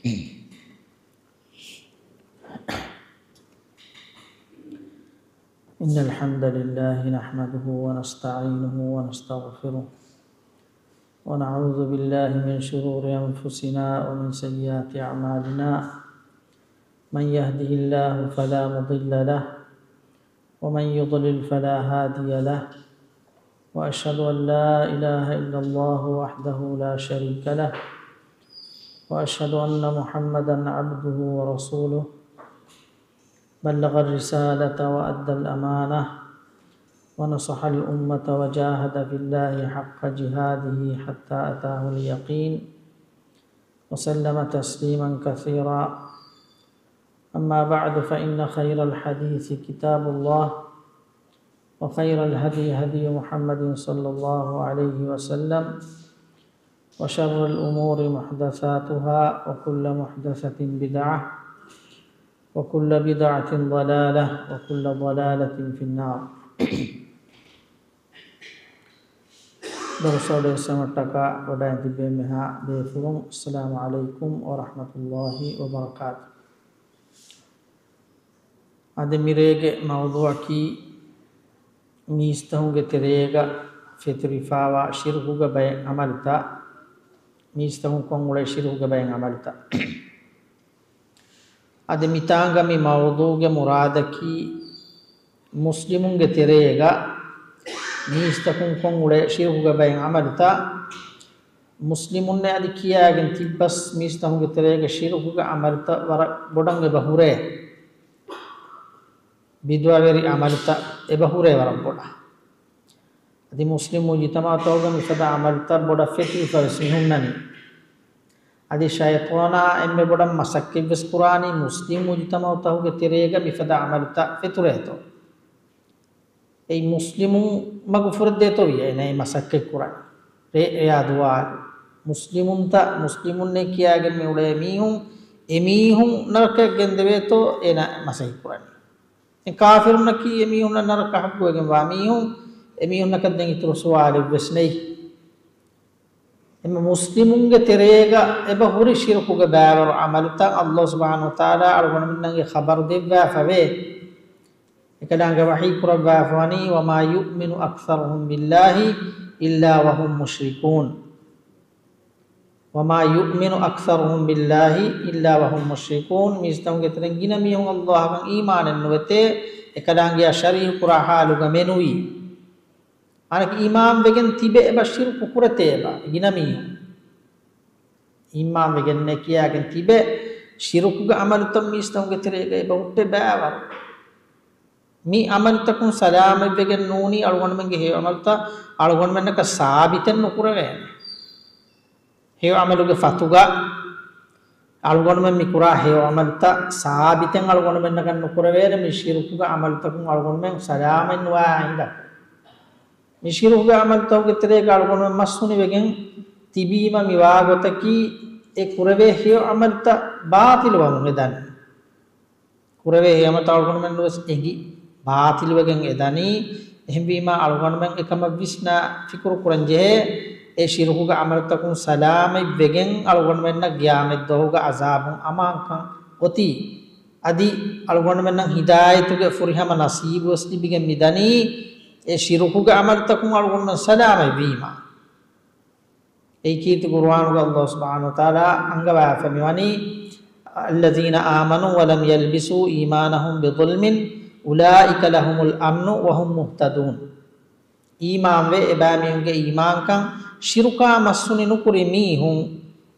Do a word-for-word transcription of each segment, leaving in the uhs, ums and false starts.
إن الحمد لله نحمده ونستعينه ونستغفره، ونعوذ بالله من شرور أنفسنا ومن سيئات أعمالنا. من يهده الله فلا مضل له، ومن يضلل فلا هادي له، وأشهد أن لا إله إلا الله وحده لا شريك له، وأشهد أن محمدا عبده ورسوله، بلغ الرسالة وأدى الأمانة، ونصح الأمة وجاهد في الله حق جهاده حتى أتاه اليقين، وسلم تسليما كثيرا. أما بعد، فإن خير الحديث كتاب الله، وخير الهدي هدي محمد صلى الله عليه وسلم، وشر الأمور محدثاتها، وكل محدثة بدعة، وكل بدعة ضلالة، وكل ضلالة في النار. ދަރުސް އަޑުއެއްސަމައްޓަކާ ވަޑައި ތިބޭ މެހާ ބޭފުޅުން، އައްސަލާމު ޢަލައިކުމް ވަރަޙްމަތުﷲި ވަބަރަކާތު. އަދި މިރޭގެ މައުޟޫޢަކީ މީސްތަހުންގެ ތެރޭގަ ފެތުރިފާވާ ޝިރުކުގެ ބައެއް ޢަމަލުތައް، މީސްތަހުން ކޮށް އުޅޭ ޝިރުކުގެ ބައެއް ޢަމަލުތައް. އަދި މިތާނގަ މި މައުޟޫޢުގެ މުރާދަކީ، މުސްލިމުންގެ ތެރޭގަ މީސްތަކުން ކޮށް އުޅޭ ޝިރުކުގެ ބައެއް ޢަމަލުތައް، މުސްލިމުންނެއް އަދި ކިޔާގެން ތިއްބަސް މީސްތަކުންގެ ތެރޭގަ ޝިރުކުގެ ޢަމަލުތައް ވަރަށް ބޮޑަށް އެބަ ހުރޭ. ބިދުޢަވެރި ޢަމަލުތައް އެބަ ހުރޭ ވަރަށް ބޮޑަށް. އަދި މުސްލިމް މުޖުތަމަޢުތަކުގަ މިފަދަ ޢަމަލުތައް ބޮޑަށް ފެތުރިފަވެސް މި ހުންނަނީ. އަދި ޝައިޠާނާ އެންމެ ބޮޑަށް މަސައްކަތްވެސް ކުރާނީ މުސްލިމް މުޖުތަމަޢުތަކުގެ ތެރޭގަ މިފަދަ ޢަމަލުތައް ފެތުރޭތޯ. އެއީ މުސްލިމުން މަގު ފުރެދޭތޯ ވިޔަ އޭނަ އެ މަސައްކަތް ކުރަނީ. ރެ-، ރެޔާ ދުވާލު. މުސްލިމުންތައް، މުސްލިމުންނޭ ކިޔާގެން މި އުޅޭ މީހުން، އެ މީހުން ނަރަކައަށް ގެންދެވޭތޯ އޭނަ މަސައްކަތް ކުރަނީ. އެ ކާފިރުންނަކީ އެ މީހުންނަށް ނަރަކަ ޙައްޤުވެގެންވާ މީހުން، އެ މީހުންނަކަށް ދެން އިތުރު ސުވާލެއްވެސް ނެތް. އެމަ މުސްލިމުންގެ ތެރޭގަ އެބަ ހުރި ޝިރުކުގެ ބައިވަރު ޢަމަލުތައް ﷲ ސުބްޙާނަހޫ ވަތަޢާލާ އަޅުގަނޑުމެންނަށް އެ ޚަބަރު ދެއްވާފަވޭ. އެކަލާނގެ ވަޙީ ކުރައްވާފަވަނީ، "وما يؤمن أكثرهم بالله إلا وهم مشركون." "وما يؤمن أكثرهم بالله إلا وهم مشركون." މީސްތަކުންގެ ތެރެއިން ގިނަ މީހުން ﷲ އަށް އީމާނެއް ނުވެތޭ، އެކަލާނގެއާ ޝަރީކު ކުރާ ޙާލުގަ މެނުވީ. އަނެކަ އީމާން ވެގެން ތިބެ އެބަ ޝިރުކު ކުރެތޭ އެބަ ގިނަ މީހުން. އީމާން ވެގެންނޭ ކިޔާގެން ތިބެ ޝިރުކުގެ ޢަމަލުތައް މީސްތަކުންގެ ތެރޭގަ އެބަ ހުއްޓޭ ބައިވަރު. މި ޢަމަލުތަކުން ސަލާމަތްވެގެން ނޫނީ އަޅުގަނޑުމެންގެ ހެޔޮ ޢަމަލުތައް އަޅުގަނޑުމެންނަކަށް ސާބިތެއް ނުކުރެވޭނެ. ހެޔޮ ޢަމަލުގެ ފަތުގަ އަޅުގަނޑުމެން މި ކުރާ ހެޔޮ ޢަމަލުތައް ސާބިތެއް އަޅުގަނޑުމެންނަކަށް ނުކުރެވޭނެ، މި ޝިރުކުގެ ޢަމަލުތަކުން އަޅުގަނޑުމެން ސަލާމަތް ނުވާ ހިނދަކު. މި ޝިރުކުގެ ޢަމަލުތަކުގެ ތެރޭގަ އަޅުގަނޑުމެން މަސްހުނިވެގެން ތިބީމަ މި ވާގޮތަކީ، އެ ކުރެވޭ ހެޔޮ ޢަމަލުތައް ބާޠިލުވަމުން އެދަނީ. ކުރެވޭ ހެޔޮ ޢަމަލުތައް އަޅުގަނޑުމެންނަށް ވެސް އެނގި ބާޠިލުވެގެން އެދަނީ. އެހެންވީމާ، އަޅުގަނޑުމެން އެކަމަށް ވިސްނާ ފިކުރު ކުރަން ޖެހޭ، އެ ޝިރުކުގެ ޢަމަލުތަކުން ސަލާމަތްވެގެން އަޅުގަނޑުމެންނަށް ޤިޔާމަތްދުވަހުގެ ޢަޛާބުން އަމާންކަން އޮތީ. އަދި އަޅުގަނޑުމެންނަށް ހިދާޔަތުގެ ފުރިހަމަ ނަސީބުވެސް ލިބިގެން މިދަނީ، އެ ޝިރުކުގެ ޢަމަލުތަކުން އަޅުގަނޑުމެން ސަލާމަތްވީމާ. އެއީ ކީރިތި ޤުރުއާނުގަ ﷲ ސުބްޙާނަހޫ ވަތަޢާލާ އަންގަވާފަ މިވަނީ، "الذين آمنوا ولم يلبسوا إيمانهم بظلم أولئك لهم الأمن وهم مهتدون." އީމާންވެ، އެބައިމީހުންގެ އީމާންކަން ޝިރުކާ މަސްހުނި ނުކުރި މީހުން،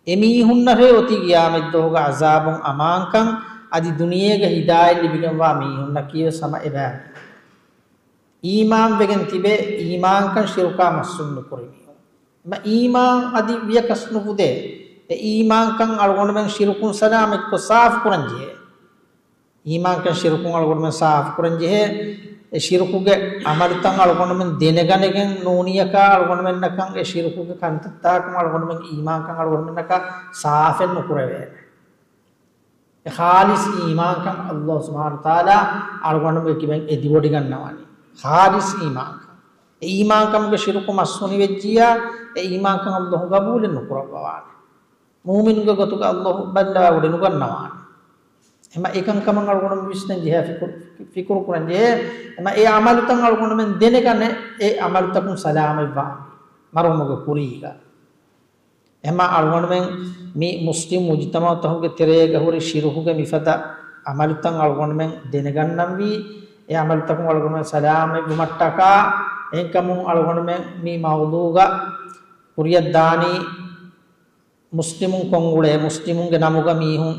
އެމީހުންނަށޭ އޮތީ ޤިޔާމަތްދުވަހުގެ ޢަޛާބުން އަމާންކަން. އަދި ދުނިޔޭގަ ހިދާޔަތް ލިބިގެންވާ މީހުންނަކީވެސް ހަމަ އެބައިމީހުން. އީމާންވެގެން ތިބެ، އީމާންކަން ޝިރުކާ މަސްހުން ނުކުރި މީހުން. އެމަ އީމާން އަދި ވިޔަކަސް ނުފުދޭ. އެ އީމާންކަން އަޅުގަނޑުމެން ޝިރުކުން ސަލާމަތްކޮށް ސާފުކުރަން ޖެހޭ. އީމާންކަން ޝިރުކުން އަޅުގަނޑުމެން ސާފުކުރަން ޖެހޭ. އެ ޝިރުކުގެ ޢަމަލުތައް އަޅުގަނޑުމެން ދެނެގަނެގެން ނޫނިޔަކާ އަޅުގަނޑުމެންނަކަށް، އެ ޝިރުކުގެ ކަންތައްތަކުން އަޅުގަނޑުމެން އީމާންކަން އަޅުގަނޑުމެންނަކަށް ސާފެއް ނުކުރެވޭނެ. އެ ޚާލިޞް އީމާންކަން ﷲ ސުބްޙާނަހޫ ވަތަޢާލާ އަޅުގަނޑުމެންގެ ކިބައިން އެދިވޮޑިގަންނަވަނީ. ޚާލިޞް އީމާންކަން. އެ އީމާންކަމުގެ ޝިރުކު މަސްހުނިވެއްޖިއްޔާ، އެ އީމާންކަން ﷲ ޤަބޫލެއް ނުކުރައްވަވާނެ. މޫމިނުގެ ގޮތުގަ އައްލާހު ބައްލަވާ ވުޑެއް ނުގަންނަވާނެ. އެމަ އެކަންކަމަށް އަޅުގަނޑު ވިސްނަން ޖެހޭ، ފިކުރު، ފިކުރު ކުރަން ޖެހޭ. އެމަ އެ އަމަލުތައް އަޅުގަނޑުމެން ދެނެގަނެ، އެ އަމަލުތަކުން ސަލާމަތްވާން މަރުހުމުގެ ކުރީގަ. އެމަ އަޅުގަނޑުމެން މި މުސްލިމް މުޖުތަމަޢުތަކުގެ ތެރޭގަ ހުރި ޝިރުކުގެ މިފަދަ އަމަލުތައް އަޅުގަނޑުމެން ދެނެގަންނަންވީ، އެ އަމަލުތަކުން އަޅުގަނޑުމެން ސަލާމަތްވުމަށްޓަކާ. އެހެންކަމުން އަޅުގަނޑުމެން މި މައުޟޫގަ ކުރިއަށްދާނީ މުސްލިމުން ކޮށްއުޅޭ، މުސްލިމުންގެ ނަމުގަ މީހުން،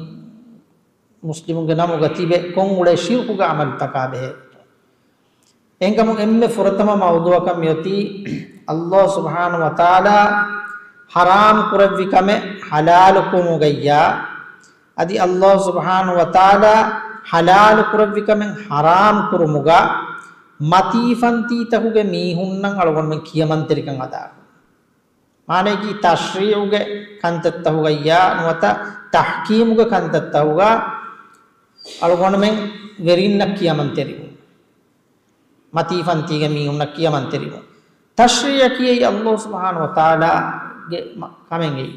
މުސްލިމުންގެ ނަމުގަ ތިބެ ކޮށްއުޅޭ ޝިރުކުގެ އަމަލުތަކާ ބެހޭ. އެހެންކަމުން އެންމެ ފުރަތަމަ މައުޟޫޢަކަށް މިއޮތީ، އައްލާހު ސުބްޙާނަހު ވަތަޢާލާ ޙަރާމް ކުރެއްވި ކަމެއް ޙަލާލު ކުރުމުގައްޔާ، އަދި އައްލާހު ސުބްޙާނަހު ވަތަޢާލާ ޙަލާލު ކުރެއްވި ކަމެއް ޙަރާމް ކުރުމުގަ މަތީފަންތީތަކުގެ މީހުންނަށް އަޅުގަނޑުމެން ކިޔަމަންތެރިކަން އަދާކުރުން. މާނައަކީ ތަޝްރީޢުގެ ކަންތައްތަހުގައްޔާ ނުވަތަ ތަޙްކީމުގެ ކަންތައްތަހުގަ އަޅުގަނޑުމެން ވެރިންނަށް ކިޔަމަންތެރިވުން. މަތީފަންތީގެ މީހުންނަށް ކިޔަމަންތެރިވުން. ތަޝްރީޢަކީ އެއީ އައްލާހު ސުބްޙާނަހު ވަތަޢާލާގެ މަ-، ކަމެއް އެއީ.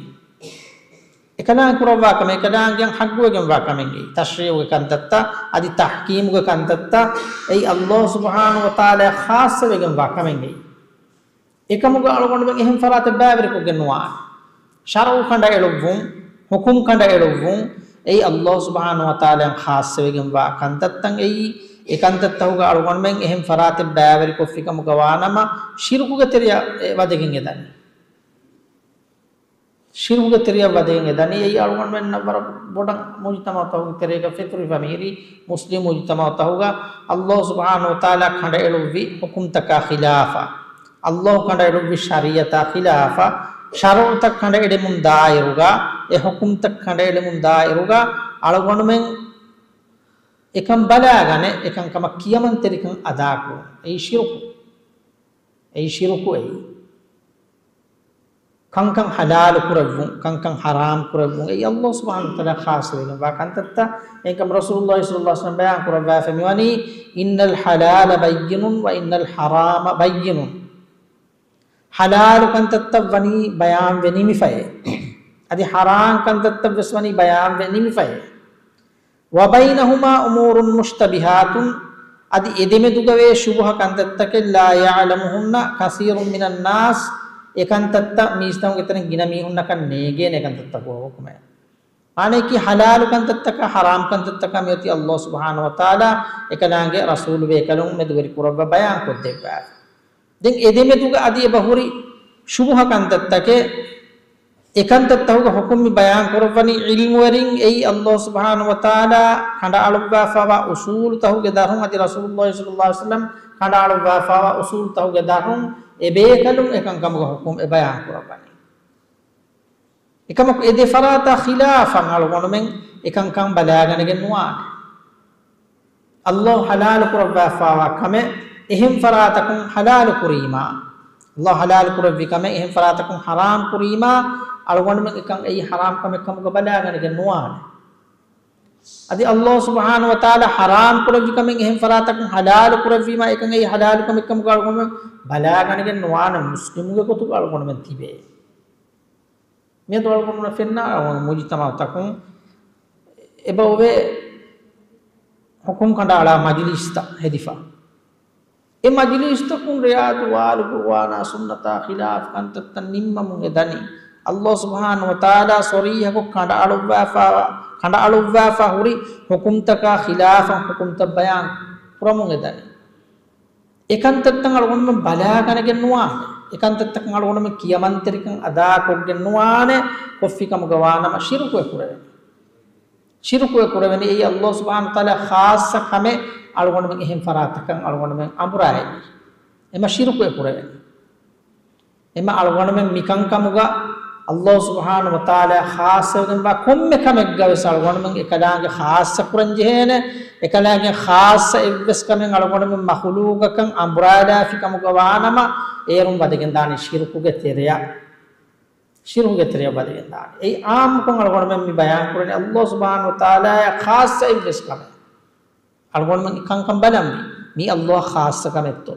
އެކަލާނގެ ކުރައްވާ ކަމެއް، އެކަލާނގެ ޙައްޤުވެގެންވާ ކަމެއް އެއީ. ތަޝްރީޢުގެ ކަންތައްތައް އަދި ތަޙްކީމުގެ ކަންތައްތައް އެއީ އައްލާހު ސުބްޙާނަހު ވަތަޢާލާ ޚާއްޞަވެގެންވާ ކަމެއް އެއީ. އެކަމުގަ އަޅުގަނޑުމެން އެހެން ފަރާތެއް ބައިވެރިކޮށްގެން ނުވާނެ. ޝަރުޢު ކަނޑައެޅުއްވުން، ޙުކުމް ކަނޑައެޅުއްވުން، އެއީ އައްލާހު ސުބްޙާނަހު ވަތަޢާލާއަށް ޚާއްޞަވެގެންވާ ކަންތައްތައް އެއީ. އެ ކަންތައްތަހުގަ އަޅުގަނޑުމެން އެހެން ފަރާތެއް ބައިވެރިކޮށްފިކަމުގަ ވާނަމަ، ޝިރުކުގެ ތެރެއަށް ވަދެގެން އެދަނީ. ޝިރުކުގެ ތެރެއަށް ވަދެގެން އެދަނީ. އެއީ އަޅުގަނޑުމެންނަށް ވަރަށް ބޮޑަށް މުޖުތަމަޢުތަކުގެ ތެރޭގަ ފެތުރިފަ މިހިރީ މުސްލިމް މުޖުތަމަޢުތަކުގަ އައްލާހު ސުބްޙާނަހު ވަތަޢާލާ ކަނޑައެޅުއްވި ޙުކުމްތަކާ ޚިލާފަށް، އައްލާހު ކަނޑައެޅުއްވި ޝަރީޢަތާ ޚިލާފަށް، ޝަރުޢުތައް ކަނޑައެޅެމުން ދާއިރުގަ، އެ ޙުކުމްތައް ކަނޑައެޅެމުން ދާއިރުގަ އަޅުގަނޑުމެން އެކަން ބަލާގަނެ، އެކަންކަމަށް ކިޔަމަންތެރިކަން އަދާކުރުން. އެއީ ޝިރުކު. އެއީ ޝިރުކު އެއީ. ކަންކަން ޙަލާލު ކުރެއްވުން، ކަންކަން ޙަރާމް ކުރެއްވުން، އެއީ އައްލާހު ސުބްޙާނަހު ވަތަޢާލާ ޚާއްޞަވެގެންވާ ކަންތައްތައް. އެހެންކަމުން ރަސޫލުﷲ ޞައްލަﷲު ޢަލައިހި ވަސައްލަމަ ބަޔާން ކުރައްވާފަ މިވަނީ، "إن الحلال بين وإن الحرام بين." ޙަލާލު ކަންތައްތައް ވަނީ ބަޔާންވެ ނިމިފައޭ. އަދި ޙަރާމް ކަންތައްތައް ވެސް ވަނީ ބަޔާންވެ ނިމިފައޭ. "وبينهما أمور مشتبهات." އަދި އެދެމެދުގަވޭ ޝުބުހަ ކަންތައްތަކެއް، "لا يعلمهن كثير من الناس." އެކަންތައްތައް މީސްތަކުންގެ ތެރެއިން ގިނަ މީހުންނަކަށް ނޭގޭނެ ކަންތައްތަކުގެ ޙުކުމެއް. މާނައަކީ ޙަލާލު ކަންތައްތަކާ ޙަރާމް ކަންތައްތަކާ މިއޮތީ އައްލާހު ސުބްޙާނަހު ވަތަޢާލާ އެކަލާނގެ ރަސޫލު ބޭކަލުން މެދުވެރި ކުރައްވާ ބަޔާން ކޮށްދެއްވާފަ. ދެން އެދެމެދުގަ އަދި އެބަހުރި ޝުބުހަ ކަންތައްތަކެއް، އެކަންތައްތަހުގެ ޙުކުމް މި ބަޔާން ކުރައްވަނީ ޢިލްމުވެރިން އެއީ އައްލާހު ސުބްޙާނަހު ވަތަޢާލާ ކަނޑައަޅުއްވާފައިވާ އުޞޫލުތަހުގެ ދަށުން އަދި ރަސޫލުﷲ ޞައްލަﷲު ޢަލައިހި ވަސައްލަމް ކަނޑައަޅުއްވާފައިވާ އުޞޫލުތަހުގެ ދަށުން އެބޭކަލުން އެކަންކަމުގެ ޙުކުމް އެބަޔާން ކުރައްވަނީ. އެކަމަކު އެ ދެ ފަރާތާ ޚިލާފަށް އަޅުގަނޑުމެން އެކަންކަން ބަލާގަނެގެން ނުވާނެ. އައްލާހު ޙަލާލު ކުރައްވާފައިވާ ކަމެއް އެހެން ފަރާތަކުން ޙަލާލު ކުރީމާ، އައްލާހު ޙަލާލު ކުރެއްވި ކަމެއް އެހެން ފަރާތަކުން ޙަރާމް ކުރީމާ، އަޅުގަނޑުމެން އެކަން އެއީ ޙަރާމް ކަމެއް ކަމުގަ ބަލާގަނެގެން ނުވާނެ. އަދި އައްލާހު ސުބްޙާނަހު ވަތަޢާލާ ޙަރާމް ކުރެއްވި ކަމެއް އެހެން ފަރާތަކުން ޙަލާލު ކުރެއްވީމާ، އެކަން އެއީ ޙަލާލު ކަމެއް ކަމުގަ އަޅުގަނޑުމެން ބަލާގަނެގެން ނުވާނެ. މުސްލިމުގެ ގޮތުގަ އަޅުގަނޑުމެން ތިބޭ. މިއަދު އަޅުގަނޑުމެން ފެންނަ މުޖުތަމަޢުތަކުން އެބައޮވޭ ޙުކުމް ކަނޑައަޅާ މަޖިލީސްތައް ހެދިފަ. އެ މަޖިލީސްތަކުން ރިޔާޟު ވާލި ޤުރްއާނާ ސުންނަތާ ޚިލާފް ކަންތައްތައް ނިންމަމުން އެ ދަނީ. އައްލާހު ސުބްޙާނަހު ވަތަޢާލާ ޞަރީޙަކޮށް ކަނޑައަޅުއްވާފަ، ކަނޑައަޅުއްވާފަ ހުރި ޙުކުމްތަކާ ޚިލާފަށް ޙުކުމްތައް ބަޔާން ކުރަމުން އެ ދަނީ. އެކަންތައްތައް އަޅުގަނޑުމެން ބަލާގަނެގެން ނުވާނެ. އެކަންތައްތަކަށް އަޅުގަނޑުމެން ކިޔަމަންތެރިކަން އަދާކޮށްގެން ނުވާނެ. ކޮށްފިކަމުގަ ވާނަމަ ޝިރުކުވެ ކުރެވެނީ. ޝިރުކުވެ ކުރެވެނީ އެއީ އައްލާހު ސުބްޙާނަހު ވަތަޢާލާ ޚާއްޞަ ކަމެއް އަޅުގަނޑުމެން އެހެން ފަރާތަކަށް އަޅުގަނޑުމެން އަނބުރާއެވީ. އެމަ ޝިރުކުވެ ކުރެވެނީ. އެމަ އަޅުގަނޑުމެން މިކަންކަމުގަ އައްލާހު ސުބްޙާނަހު ވަތަޢާލާ ޚާއްޞަވެގެންވާ ކޮންމެ ކަމެއްގަވެސް އަޅުގަނޑުމެން އެކަލާނގެ ޚާއްޞަ ކުރަން ޖެހޭނެ، އެކަލާނގެ ޚާއްޞަ އެއްވެސް ކަމެއް އަޅުގަނޑުމެން މަޚުލޫގަކަށް އަނބުރާލާފި ކަމުގަ ވާނަމަ، އޭރުން ވަދެގެން ދާނީ ޝިރުކުގެ ތެރެއަށް. ޝިރުކުގެ ތެރެއަށް ވަދެގެން ދާނީ. އެއީ އާއްމުކޮށް އަޅުގަނޑުމެން މި ބަޔާން ކުރަނީ އައްލާހު ސުބްޙާނަހު ވަތަޢާލާއަށް ޚާއްޞަ އެއްވެސް ކަމެއް. އަޅުގަނޑުމެން ކަންކަން ބަލަންވީ. މީ އައްލާހަށް ޚާއްޞަ ކަމެއްތޯ؟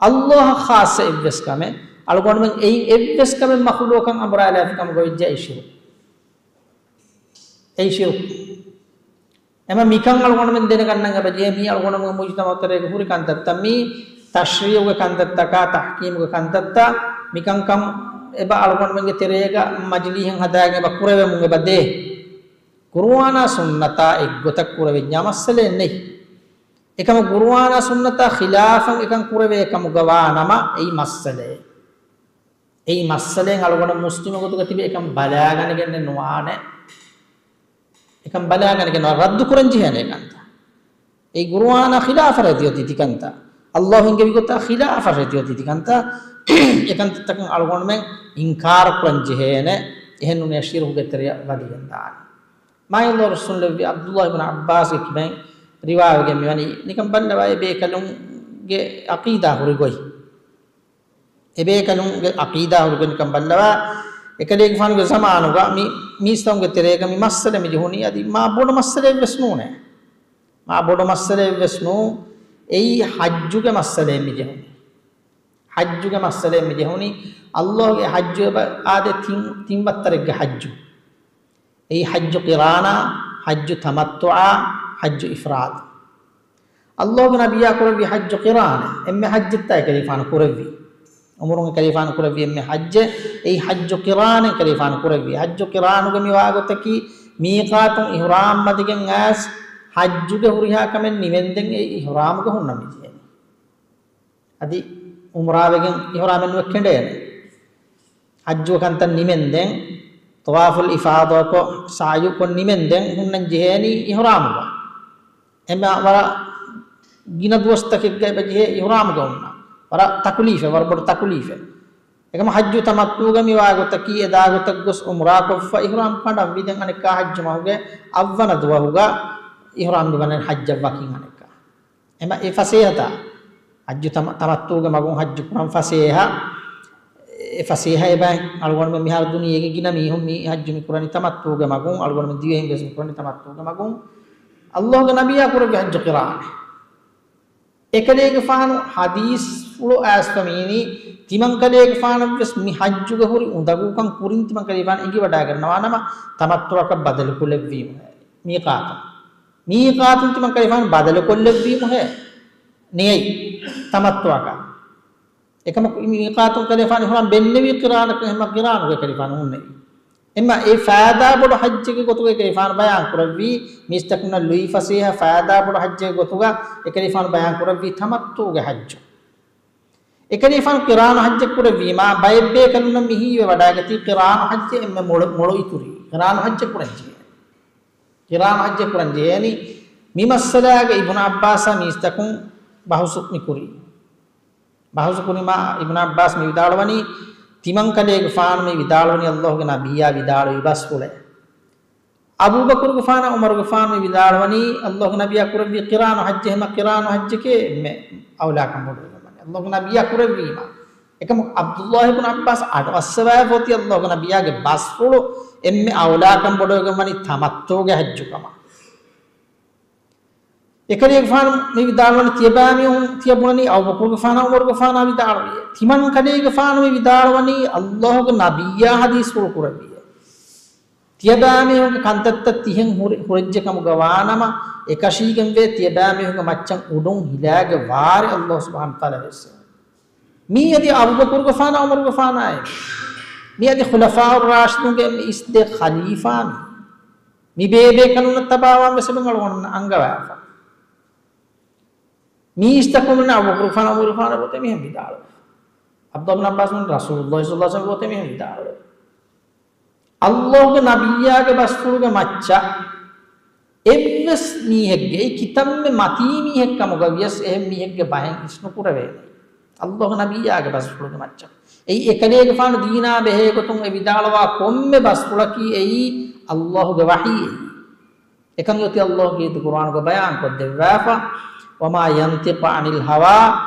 އައްލާހަށް ޚާއްޞަ އެއްވެސް ކަމެއް. އަޅުގަނޑުމެން އެއިން އެއްވެސް ކަމެއް މަޚުލޫޤަކަށް އަނބުރާލާފި ކަމުގަ ވެއްޖެ އެއީ ޝިރުކު. އެއީ ޝިރުކު. އެމަ މިކަން އަޅުގަނޑުމެން ދެނެގަންނަން އެބަ ޖެހޭ، މީ އަޅުގަނޑުމެން މުޖްތަމަޢު ތެރޭގަ ހުރި ކަންތައްތައް، މީ ތަޝްރީޢުގެ ކަންތައްތަކާ، ތަޙްކީމުގެ ކަންތައްތައް، މިކަންކަން އެބަ އަޅުގަނޑުމެންގެ ތެރޭގަ މަޖިލީހެއް ހަދާގެން އެބަ ކުރެވެމުން އެބަ ދޭ. ޤުރުއާނާ ސުންނަތާ އެއްގޮތަށް ކުރެވެންޏާ މައްސަލައެއް ނެތް. އެކަމަ ޤުރުއާނާ ސުންނަތާ ޚިލާފަށް އެކަން ކުރެވޭ ކަމުގަ ވާ ނަމަ، އެއީ މައްސަލައެއް. އެއީ މައްސަލައެއް އަޅުގަނޑު މުސްލިމެއް ގޮތުގަ ތިބެ އެކަން ބަލާގަނެގެންނެއް ނުވާނެ. އެކަން ބަލާގަނެގެން ނުވާ، ރައްދު ކުރަން ޖެހޭނެ އެކަންތައް. އެއީ ޤުރުއާނާ ޚިލާފަށް ތިއޮތީ ތިކަންތައް. ﷲ އިންގެވި ގޮތާ ޚިލާފަށް ތިއޮތީ ތިކަންތައް. އެކަންތައްތަކަށް އަޅުގަނޑުމެން އިންކާރު ކުރަން ޖެހޭނެ. އެހެން ނޫނީ ޝިރުކުގެ ތެރެއަށް ވަދެގެން ދާނެ. މާތް ﷲ ރުއްސުންލެއްވި ޢަބްދުﷲ އިބްނު ޢައްބާސްގެ ކިބައިން ރިވާވެގެން މިވަނީ، ނިކަން ބައްލަވާ އެ ބޭކަލުންގެ ޢަޤީދާ ހުރި ގޮތް. އެބޭކަލުންގެ ޢަޤީދާ ހުރިގޮތް ނިކަން ބައްލަވާ، އެކަލޭގެފާނުގެ ޒަމާނުގަ މި، މީސްތަކުންގެ ތެރޭގަ މި މައްސަލަ މި ޖެހުނީ އަދި މާ ބޮޑު މައްސަލައެއްވެސް ނޫނޭ. މާ ބޮޑު މައްސަލައެއްވެސް ނޫ. އެއީ ޙައްޖުގެ މައްސަލައެއް މި ޖެހުނީ. ޙައްޖުގެ މައްސަލައެއް މި ޖެހުނީ. ﷲގެ ޙައްޖު އެބަ އާދޭ ތިން، ތިން ވައްތަރެއްގެ ޙައްޖު. އެއީ ޙައްޖު ޤިރާނާ، ޙައްޖު ތަމައްތުޢާ، ޙައްޖު އިފްރާދު. ﷲގެ ނަބިއްޔާ ކުރެއްވި ޙައްޖު ޤިރާނެއް. އެންމެ ޙައްޖެއްތާ އެކަލޭގެފާނު ކުރެއްވީ. ޢުމުރުން އެކަލޭގެފާނު ކުރެއްވި އެންމެ ޙައްޖެއް. އެއީ ޙައްޖު ޤިރާނެއް އެކަލޭގެފާނު ކުރެއްވީ. ޙައްޖު ޤިރާނުގެ މިވާގޮތަކީ މީޤާތުން އިޙްރާމް ވަދެގެން އައިސް ޙައްޖުގެ ހުރިހާ ކަމެއް ނިމެންދެން އެ އިޙްރާމުގަ ހުންނަން މި ޖެހޭނީ. އަދި ޢުމްރާވެގެން އިޙްރާމެއް ނުވެ ކެނޑޭނެ. ޙައްޖު ކަންތައް ނިމެންދެން، ޠަވާފުލް އިފާޟާކޮށް، ސަޢްޔުކޮށް ނިމެންދެން ހުންނަން ޖެހޭނީ އިޙްރާމުގަ. އެމަ ވަރަށް ގިނަ ދުވަސްތަކެއްގަ އެބަ ޖެހޭ އިޙްރާމުގަ ހުންނަން. ވަރަށް ތަކުލީފެއް، ވަރަށް ބޮޑު ތަކުލީފެއް. އެކަމަ ޙައްޖު ތަމައްތުޢުގަ މިވާ ގޮތަކީ އެދާ ގޮތަށް ގޮސް ޢުމްރާކޮށްފަ އިޙްރާމް ކަނޑަން ވިދެން އަނެއްކާ ޙައްޖު މަހުގެ އަށްވަނަ ދުވަހުގަ އިޙްރާމް ވަނީ ޙައްޖަށް ވަކިން އަނެއްކާ. އެމަ އެ ފަސޭހަތައް، ޙައްޖު ތަމަ-، ތަމައްތުޢުގެ މަގުން ޙައްޖު ކުރަން ފަސޭހަ، އެ ފަސޭހަ އެބައި އަޅުގަނޑުމެން މިހާރު ދުނިޔޭގެ ގިނަ މީހުން މި ޙައްޖު މި ކުރަނީ ތަމައްތުޢުގެ މަގުން، އަޅުގަނޑުމެން ދިވެހިން ވެސް މި ކުރަނީ ތަމައްތުޢުގެ މަގުން. ﷲގެ ނަބިއްޔާ ކުރެއްވި ޙައްޖު ޤިރާނެއް. އެކަލޭގެފާނު ޙަދީޘްފުޅު އައިސްފަ މިއިނީ، ތިމަންކަލޭގެފާނަށްވެސް މި ޙައްޖުގަ ހުރި އުނދަގޫކަން ކުރިން ތިމަންކަލޭގެފާނު އެނގިވަޑައިގަންނަވާނަމަ، ތަމައްތުޢަކަށް ބަދަލުކުލެއްވީމު މީޤާތުން. މީޤާތުން ތިމަންކަލޭގެފާނު ބަދަލުކޮށްލެއްވީމުހޭ ނެތް ތަމައްތުޢަކަށް. އެކަމަކު މީޤާތުން ކަލޭގެފާނު އިޙްރާމް ބެންނެވީ ޤިރާނަކަށް، އެމަ ޤިރާނުގަ އެކަލޭގެފާނު ހުންނެވީ. އެމަ އެ ފައިދާ ބޮޑު ޙައްޖެއްގެ ގޮތުގަ އެކަލޭގެފާނު ބަޔާން ކުރެއްވީ، މީސްތަކުންނަށް ލުއިފަސޭހަ ފައިދާ ބޮޑު ޙައްޖެއްގެ ގޮތުގަ އެކަލޭގެފާނު ބަޔާން ކުރެއްވީ ތަމައްތުޢުގެ ޙައްޖު. އެކަލޭގެފާނު ޤިރާނު ޙައްޖެއް ކުރެއްވީމާ، ބައެއް ބޭކަލުންނަށް މި ހީވެވަޑައިގަތީ ޤިރާނު ޙައްޖެއް އެންމެ މޮޅު، މޮޅު އިތުރީ. ޤިރާނު ޙައްޖެއް ކުރަންޖެހޭ. ޤިރާނު ޙައްޖެއް ކުރަން ޖެހޭނީ. މި މައްސަލާގަ އިބްނު ޢައްބާސާ މީސްތަކުން ބަހުސު މި ކުރީ. ބަހުސު ކުރީމާ، އިބްނު ޢައްބާސް މި ވިދާޅުވަނީ، ތިމަންކަލޭގެފާނު މި ވިދާޅުވަނީ ﷲގެ ނަބިއްޔާ ވިދާޅުވި ބަސްފުޅެއް. އަބޫބަކުރުގެފާނާ ޢުމަރުގެފާނު މި ވިދާޅުވަނީ، ﷲގެ ނަބިއްޔާ ކުރެއްވީ ޤިރާނު ޙައްޖެއް، ހަމަ ޤިރާނު ޙައްޖެކޭ އެންމެ އައުލާކަން ބޮޑުވެގެންވަނީ. ﷲގެ ނަބިއްޔާ ކުރެއްވީމާ. އެކަމަކު ޢަބްދުﷲ އިބްނު ޢައްބާސް އަޑުއައްސަވާފަ އޮތީ ﷲގެ ނަބިއްޔާގެ ބަސްފުޅު އެންމެ އައުލާކަން ބޮޑުވެގެންވަނީ ތަމައްތުޢުގެ ޙައްޖު ކަމަށް. އެކަލޭގެފާނު މި ވިދާޅުވަނީ ތިޔަބައިމީހުން ތިޔަބުނަނީ އަބޫބަކުރުގެފާނާ ޢުމަރުގެފާނާ ވިދާޅުވި. ތިމަންކަލޭގެފާނު މި ވިދާޅުވަނީ ﷲގެ ނަބިއްޔާ ޙަދީޘްފުޅު ކުރެއްވިއޭ. ތިޔަބައިމީހުންގެ ކަންތައްތައް ތިހެން ހުރި-، ހުރެއްޖެ ކަމުގަ ވާނަމަ، އެކަށީގެންވޭ ތިޔަބައިމީހުންގެ މައްޗަށް އުޑުން ހިލާގެ ވާރި ﷲ ސުބްޙާނަހޫ ވަތަޢާލާ ވެއްސެވެ. މީ އަދި އަބޫބަކުރުގެފާނާ ޢުމަރުގެފާނާއޭ. މީ އަދި ޚުލަފާއު ރާޝިދޫންގެ އެންމެ އިސް ދެ ޚަލީފާ މީ. މި ބޭބޭކަލުންނަށް ތަބާވާން ވެސް އެބަ އަޅުގަނޑުމެންނަށް އަންގަވާފަ. މީސްތަކުންނަށް އަބޫބަކުރުގެފާނު ޢުމަރުގެފާނާ ގޮތެއް މިހެން ވިދާޅުވެފަ. ޢަބްދުﷲ ބިން ޢައްބާސް ވަނީ ރަސޫލުﷲ ޞައްލަﷲ ޢަލައިހި ވަސައްލަމްގެ ގޮތެއް މިހެން ވިދާޅުވެފަ. ﷲގެ ނަބިއްޔާގެ ބަސްފުޅުގެ މައްޗަށް އެއްވެސް މީހެއްގެ، އެ ކިތަންމެ މަތީ މީހެއް ކަމުގަ ވިޔަސް އެހެން މީހެއްގެ ބަހެއް އިސްނުކުރެވޭނެ. ﷲގެ ނަބިއްޔާގެ ބަސްފުޅުގެ މައްޗަށް. އެއީ އެކަލޭގެފާނު ދީނާ ބެހޭ ގޮތުން އެ ވިދާޅުވާ ކޮންމެ ބަސްފުޅަކީ އެއީ ﷲގެ ވަޙީ އެއީ. އެކަން އޮތީ ﷲ ގީތު ޤުރުއާނުގަ ބަޔާން ކޮށްދެއްވާފަ، وما ينطق عن الهوى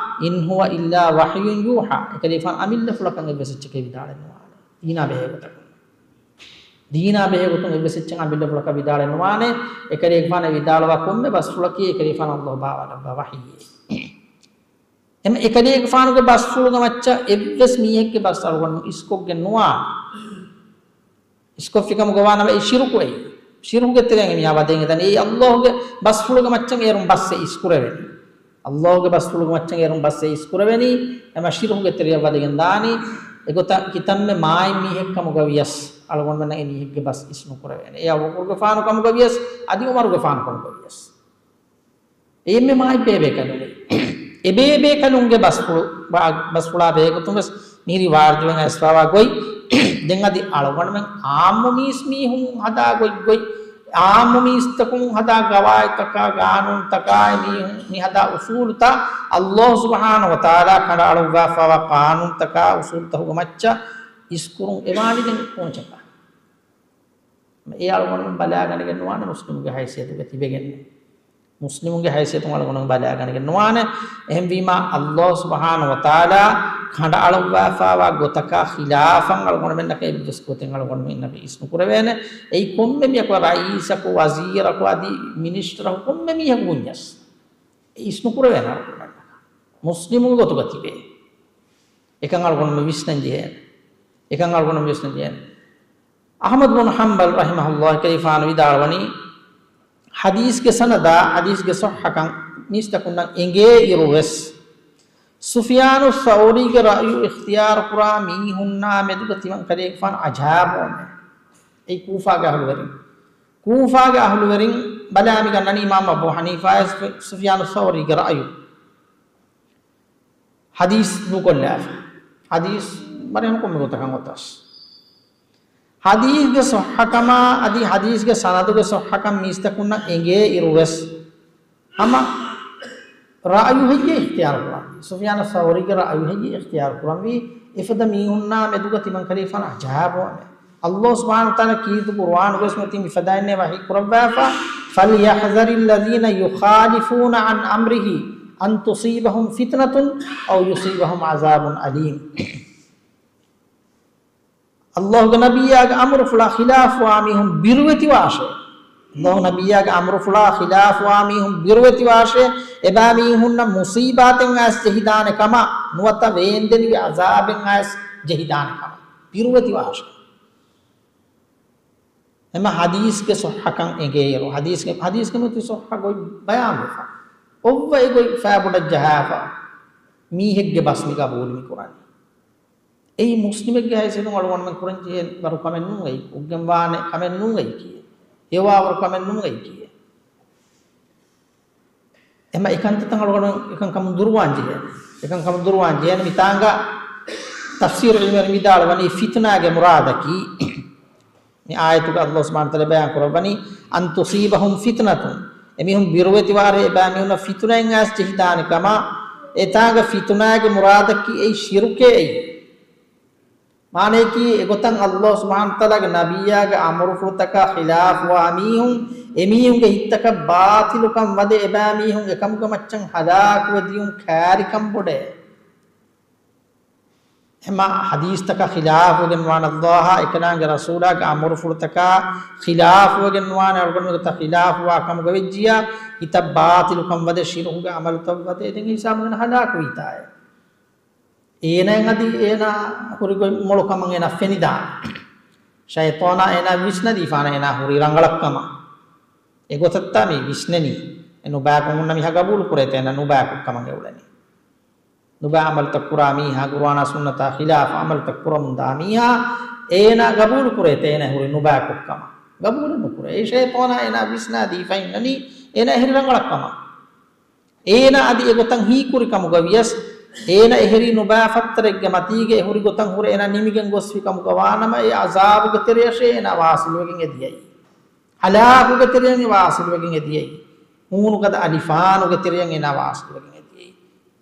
إن هو إلا وحي يوحى. އެކަލޭގެފާނު އަމިއްލަފުޅަކަށް އެއްވެސް އެއްޗެކޭ ވިދާޅެއް ނުވާނެ. ދީނާ ބެހޭ ގޮތަކުން. ދީނާ ބެހޭ ގޮތުން އެއްވެސް އެއްޗެއް އަމިއްލަފުޅަކަށް ވިދާޅެއް ނުވާނެ. އެކަލޭގެފާނު ވިދާޅުވާ ކޮންމެ ބަސްފުޅަކީ އެކަލޭގެފާނު ﷲ ބާވާލައްވާ ވަޙީއެއް. އެމަ އެކަލޭގެފާނުގެ ބަސްފުޅުގެ މައްޗަށް އެއްވެސް މީހެއްގެ ބަސް އަޅުގަނޑު އިސްކޮށްގެން ނުވާނެ. އިސްކޮށްފިކަމުގަ ވާނަމަ އެ ޝިރުކު އެއީ. ޝިރުކުގެ ތެރެއަށް އެމީހާ ވަދެގެން ދާނީ. އެއީ ﷲގެ ބަސްފުޅުގެ މައްޗަށް އޭރުން ބަސް އެ އިސްކުރެވެނީ. ﷲގެ ބަސްފުޅުގެ މައްޗަށް އޭރުން ބަސް އެ އިސްކުރެވެނީ. އެމަ ޝިރުކުގެ ތެރެއަށް ވަދެގެން ދާނީ. އެގޮތަށް ކިތަންމެ މާތް މީހެއް ކަމުގަ ވިޔަސް، އަޅުގަނޑުމެންނަށް އެ މީހެއްގެ ބަސް އިސްނުކުރެވޭނެ. އެ އަބޫބަކުރުގެފާނު ކަމުގަ ވިޔަސް، އަދި ޢުމަރުގެފާނު ކަމުގަ ވިޔަސް. އެންމެ މާތް ބޭބޭކަލުންގެ، އެ ބޭބޭކަލުންގެ ބަސްފުޅު، ބަ-، ބަސްފުޅާ ބެހޭގޮތުން ވެސް މިހިރީ ވާރިދުވެގެން އައިސްފަވާ ގޮތް. ދެން އަދި އަޅުގަނޑުމެން އާއްމު މީސް މީހުން ހަދާ ގޮތް ގޮތް، އާއްމު މީސްތަކުން ހަދާ ގަވާއިދުތަކާ، ގާނޫނުތަކާ، އެ މީހުން މި ހަދާ އުސޫލުތައް، ﷲ ސުބްޙާނަހޫ ވަތަޢާލާ ކަނޑައަޅުއްވާފަވާ ޤާނޫނުތަކާ، އުސޫލުތަކުގެ މައްޗަށް އިސްކުރުން އެވާނީ ދެން ކޯންޗަކާ؟ އެ އަޅުގަނޑުމެން ބަލާގަނެގެން ނުވާނެ މުސްލިމުގެ ހައިސިއްޔަތުގަ ތިބެގެން. މުސްލިމުންގެ ހައިސިއްޔަތުން އަޅުގަނޑު ބަލާގަނެގެން ނުވާނެ. އެހެންވީމާ، ﷲ ސުބްޙާނަހޫ ވަތަޢާލާ ކަނޑައަޅުއްވާފައިވާ ގޮތަކާ ޚިލާފަށް އަޅުގަނޑުމެންނަކަށް އެއްވެސް ގޮތެއް އަޅުގަނޑުމެންނަކަށް އިސްނުކުރެވޭނެ. އެއީ ކޮންމެ މީހަކު، ރައީސަކު، ވަޒީރަކު، އަދި މިނިސްޓަރަކު، ކޮންމެ މީހަކު ބުންޏަސް އެ އިސްނުކުރެވޭނެ އަޅުގަނޑުމެންނަކަށް. މުސްލިމުންގެ ގޮތުގަ ތިބޭ. އެކަން އަޅުގަނޑުމެން ވިސްނަން ޖެހޭނެ. އެކަން އަޅުގަނޑުމެން ވިސްނަން ޖެހޭނެ. އަޙްމަދު ބުނު ޙަންބަލް ރަޙިމަހުﷲ ކަލޭފާނު ވިދާޅުވަނީ، ޙަދީޘްގެ ސަނަދާ، ޙަދީޘްގެ ޞައްޙަކަން މީސްތަކުންނަށް އެނގޭ އިރު ވެސް، ސުފިޔާނު ޘައުރީގެ ރައުޔު އިޚްތިޔާރު ކުރާ މީހުންނާ މެދުގަ ތިމަން ކަލޭގެފާނު ޢަޖާބުވަމޭ. އެއީ ކޫފާގެ އަހުލުވެރިން. ކޫފާގެ އަހުލުވެރިން ބަލާ މި ގަންނަނީ އިމާމް އަބޫ ޙަނީފާ ސުފިޔާނު ޘައުރީގެ ރައުޔު. ޙަދީޘް ދޫކޮށްލާފަ. ޙަދީޘް ވަރަށް ކޮންމެ ގޮތަކަށް އޮތަސް، ޙަދީޘްގެ ޞައްޙަކަމާ އަދި ޙަދީޘްގެ ސަނަދުގެ ޞައްޙަކަން މީސްތަކުންނަށް އެނގޭ އިރު ވެސް، ހަމަ ރައުޔު ހެއްޔޭ އިޚްތިޔާރު ކުރަންވީ؟ ސުފިޔާނު ޘައުރީގެ ރައުޔު ހެއްޔޭ އިޚްތިޔާރު ކުރަންވީ؟ އެފަދަ މީހުންނާ މެދުގަ ތިމަން ކަލޭފާނު ޢަޖާބުވަމޭ. ﷲ ސުބްޙާނަހޫ ވަތަޢާލާ ކީރިތި ޤުރުއާނުގައި ވެސް މި ފަދައިންނޭ ވަޙީ ކުރައްވާފަ، فَلْيَحْذَرِ الَّذِينَ يُخَالِفُونَ عَنْ أَمْرِهِ أَنْ تُصِيبَهُمْ فِتْنَةٌ أَوْ يُصِيبَهُمْ عَذَابٌ أَلِيمٌ. ﷲގެ ނަބިއްޔާގެ އަމުރުފުޅާ ޚިލާފުވާ މީހުން ބިރުވެތިވާށޭ. ﷲ ނަބިއްޔާގެ އަމުރުފުޅާ ޚިލާފުވާ މީހުން ބިރުވެތިވާށޭ. އެބައި މީހުންނަށް މުޞީބާތެއް އައިސް ޖެހިދާނެ ކަމަށް، ނުވަތަ ވޭންދެނިވި ޢަޛާބެއް އައިސް ޖެހިދާނެ ކަމަށް ބިރުވެތިވާށޭ. އެމަ ޙަދީޘްގެ ޞައްޙަކަން އެނގޭއިރު، ޙަދީޘްގެ، ޙަދީޘްގެ މިތި ޞައްޙަ ގޮތް ބަޔާންވެފަ. އޮއްވަ އެ ގޮތް ފައިބޮޑަށް ޖަހާފަ، މީހެއްގެ ބަސް މި ގަބޫލު މި ކުރަނީ. އެއީ މުސްލިމެއްގެ ހައިސިއްޔަތުން އަޅުގަނޑުމެން ކުރަން ޖެހޭ ވަރު ކަމެއް ނޫން އެއީ، އުއްގެންވާނެ ކަމެއް ނޫން އެއީކީ، ހެޔޮވާވަރު ކަމެއް ނޫން އެއީކީ. އެމަ އެކަންތައްތައް އަޅުގަނޑު އެކަން ކަމުން ދުރުވާން ޖެހޭނެ. އެކަން ކަމުން ދުރުވާން ޖެހޭނެ. މިތާނގަ ތަފްސީރު ޢިލްމުވެރިން ވިދާޅުވަނީ ފިތުނާގެ މުރާދަކީ، މި އާޔަތުގަ ﷲ ސުބްޙާނަހޫ ވަތަޢާލާ ބަޔާން ކުރައްވަނީ، أَنْ تُصِيبَهُمْ فِتْنَةٌ، އެމީހުން ބިރުވެތިވާށޭ، އެބައިމީހުންނަށް ފިތުނައެއް އައިސް ޖެހިދާނެ ކަމަށް. އެތާނގަ ފިތުނާގެ މުރާދަކީ އެއީ ޝިރުކޭ އެއީ. މާނަޔަކީ، އެގޮތަށް ﷲ ސުބްޙާނަހޫ ވަތަޢާލާގެ ނަބިއްޔާގެ އަމުރުފުޅުތަކާ ޚިލާފުވާ މީހުން، އެމީހުންގެ ހިތްތަކަށް ބާޠިލުކަން ވަދެ، އެބައިމީހުން އެކަމުގެ މައްޗަށް ހަލާކުވެ ދިޔުން ކާރިކަން ބޮޑޭ. އެމަ ޙަދީޘްތަކާ ޚިލާފުވެގެން ވާނެ، ﷲއާ އެކަލާނގެ ރަސޫލާގެ އަމުރުފުޅުތަކާ ޚިލާފުވެގެން ވާނެ، އަޅުގަނޑުމެން ގޮތަށް ޚިލާފުވާ ކަމުގަ ވެއްޖިއްޔާ، ހިތަށް ބާޠިލުކަން ވަދެ، ޝިރުކުގެ ޢަމަލުތައް ވަދެ، ދެން ހިސާބުން ހަލާކުވީތާއޭ. އޭނައަށް އަދި އޭނާ ހުރި ގޮތް މޮޅު ކަމަށް އޭނާ ފެނިދާނެ. ޝައިޠާނާ އޭނާ ވިސްނަދީފާނެ އޭނާ ހުރީ ރަނގަޅަށް ކަމަށް. އެގޮތަށްތާ މި ވިސްނެނީ. އެ ނުބައިކޮށް ހުންނަ މީހާ ގަބޫލު ކުރޭތަ އޭނާ ނުބައިކޮށް ކަމަށް އެ އުޅެނީ. ނުބައި ޢަމަލުތައް ކުރާ މީހާ، ޤުރުއާނާ ސުންނަތާ ޚިލާފަށް ޢަމަލުތައް ކުރަމުންދާ މީހާ، އޭނާ ގަބޫލު ކުރޭތަ އޭނާ ހުރީ ނުބައިކޮށް ކަމަށް؟ ގަބޫލެއް ނުކުރޭ. އެ ޝައިޠާނާ އޭނާ ވިސްނާދީފަ އިންނަނީ އޭނާ އެހެރީ ރަނގަޅަށް ކަމަށް. އޭނާ އަދި އެގޮތަށް ހީކުރި ކަމުގަ ވިޔަސް، އޭނާ އެހެރީ ނުބައި ފައްތަރެއްގެ މަތީގަ އެ ހުރި ގޮތަށް ހުރެ އޭނާ ނިމިގެން ގޮސްފި ކަމުގަ ވާނަމަ، އެ ޢަޛާބުގެ ތެރެއަށޭ އޭނާ ވާޞިލުވެގެން އެ ދިޔައީ. ހަލާކުގެ ތެރެއަށް އެ ވާޞިލުވެގެން އެ ދިޔައީ. ހޫނުގަދަ އަލިފާނުގެ ތެރެއަށް އޭނާ ވާޞިލުވެގެން އެ ދިޔައީ.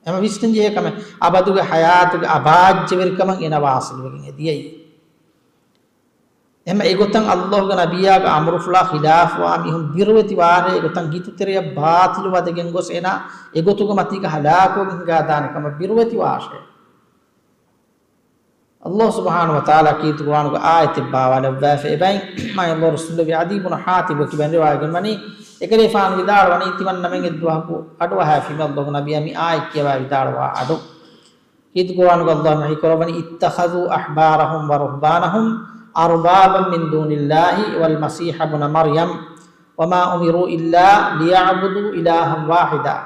އެމަ ވިސްނަން ޖެހޭ ކަމެއް، އަބަދުގެ ޙަޔާތުގެ އަބާއްޖަވެރިކަމަށް އޭނާ ވާޞިލުވެގެން އެ ދިޔައީ. އެމަ އެގޮތަށް ﷲގެ ނަބިއްޔާގެ އަމުރުފުޅާ ޚިލާފުވާ މީހުން ބިރުވެތި ވާށޭ، އެގޮތަށް ހިތުތެރެޔަށް ބާޠިލު ވަދެގެން ގޮސް އޭނާ އެގޮތުގެ މަތީގަ ހަލާކުވެގެން ހިނގާދާނެ ކަމަށް ބިރުވެތި ވާށޭ. ﷲ ސުބްޙާނަހޫ ވަތަޢާލާ ކީރިތި ޤުރުއާނުގެ އާޔަތެއް ބާވާލައްވާފަ އެބައިން، މާތް ﷲ ރަސޫލު ޢަދީ ބުނު ޙާތިމުގެ ކިބައިން ރިވާޔަތް ގެންވަނީ، އެކަލޭފާނު ވިދާޅުވަނީ، ތިމަންނަމެން އެއްދުވަހަކު އަޑުއަހާފީމޭ ﷲގެ ނަބިއްޔާ މި އާޔަތް ކިޔަވާ ވިދާޅުވާ އަޑު. ކީރިތި ޤުރުއާނުގަ ﷲ ވަޙީ ކުރައްވަނީ، اتخذوا أحبارهم ورهبانهم أربابا من دون الله والمسيح ابن مريم وما أمروا إلا ليعبدوا إلها واحدا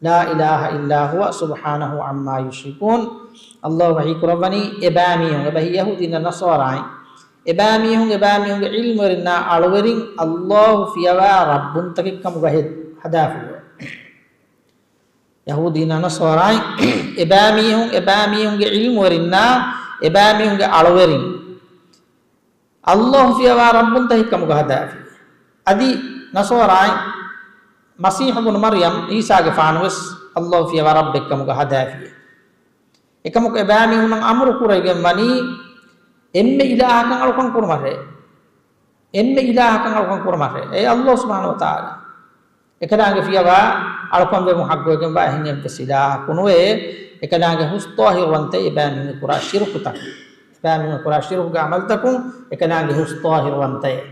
لا إله إلا هو سبحانه عما يشركون. ﷲ ވަޙީ ކުރައްވަނީ އެބައިމީހުން، އެބަހީ ޔަހޫދީންނާ ނަޞާރާއިން، އެބައިމީހުން، އެބައިމީހުންގެ ޢިލްމުވެރިންނާ އަޅުވެރިން ﷲ ފިޔަވާ ރައްބުންތަކެއް ކަމުގަ ހެ-، ހަދާފިއެވެ. ޔަހޫދީންނާ ނަޞާރާއިން އެބައިމީހުން، އެބައިމީހުންގެ ޢިލްމުވެރިންނާ، އެބައިމީހުންގެ އަޅުވެރިން ﷲ ފިޔަވާ ރައްބުންތަކެއް ކަމުގަ ހަދާފި. އަދި ނަޞާރާއިން މަސީޙު ބުނު މަރްޔަމް ޢީސާގެފާނުވެސް ﷲ ފިޔަވާ ރައްބެއް ކަމުގަ ހަދާފި. އެކަމަކު އެބައިމީހުންނަށް އަމުރު ކުރެވިގެން ވަނީ އެންމެ އިލާހަކަށް އަޅުކަން ކުރުމަށޭ. އެންމެ އިލާހަކަށް އަޅުކަން ކުރުމަށޭ. އެ ﷲ ސުބްޙާނަހޫ ވަތަޢާލާ. އެކަލާނގެ ފިޔަވާ އަޅުކަންވެމުން ޙައްޤުވެގެންވާ އެހެން އެއްވެސް އިލާހަކު ނުވޭ. އެކަލާނގެ ހުސް ޠާހިރުވަންތައެއް އެބައިމީހުން ކުރާ ޝިރުކުތަކުން، އެބައިމީހުން ކުރާ ޝިރުކުގެ ޢަމަލުތަކުން އެކަލާނގެ ހުސް ޠާހިރުވަންތައެއް.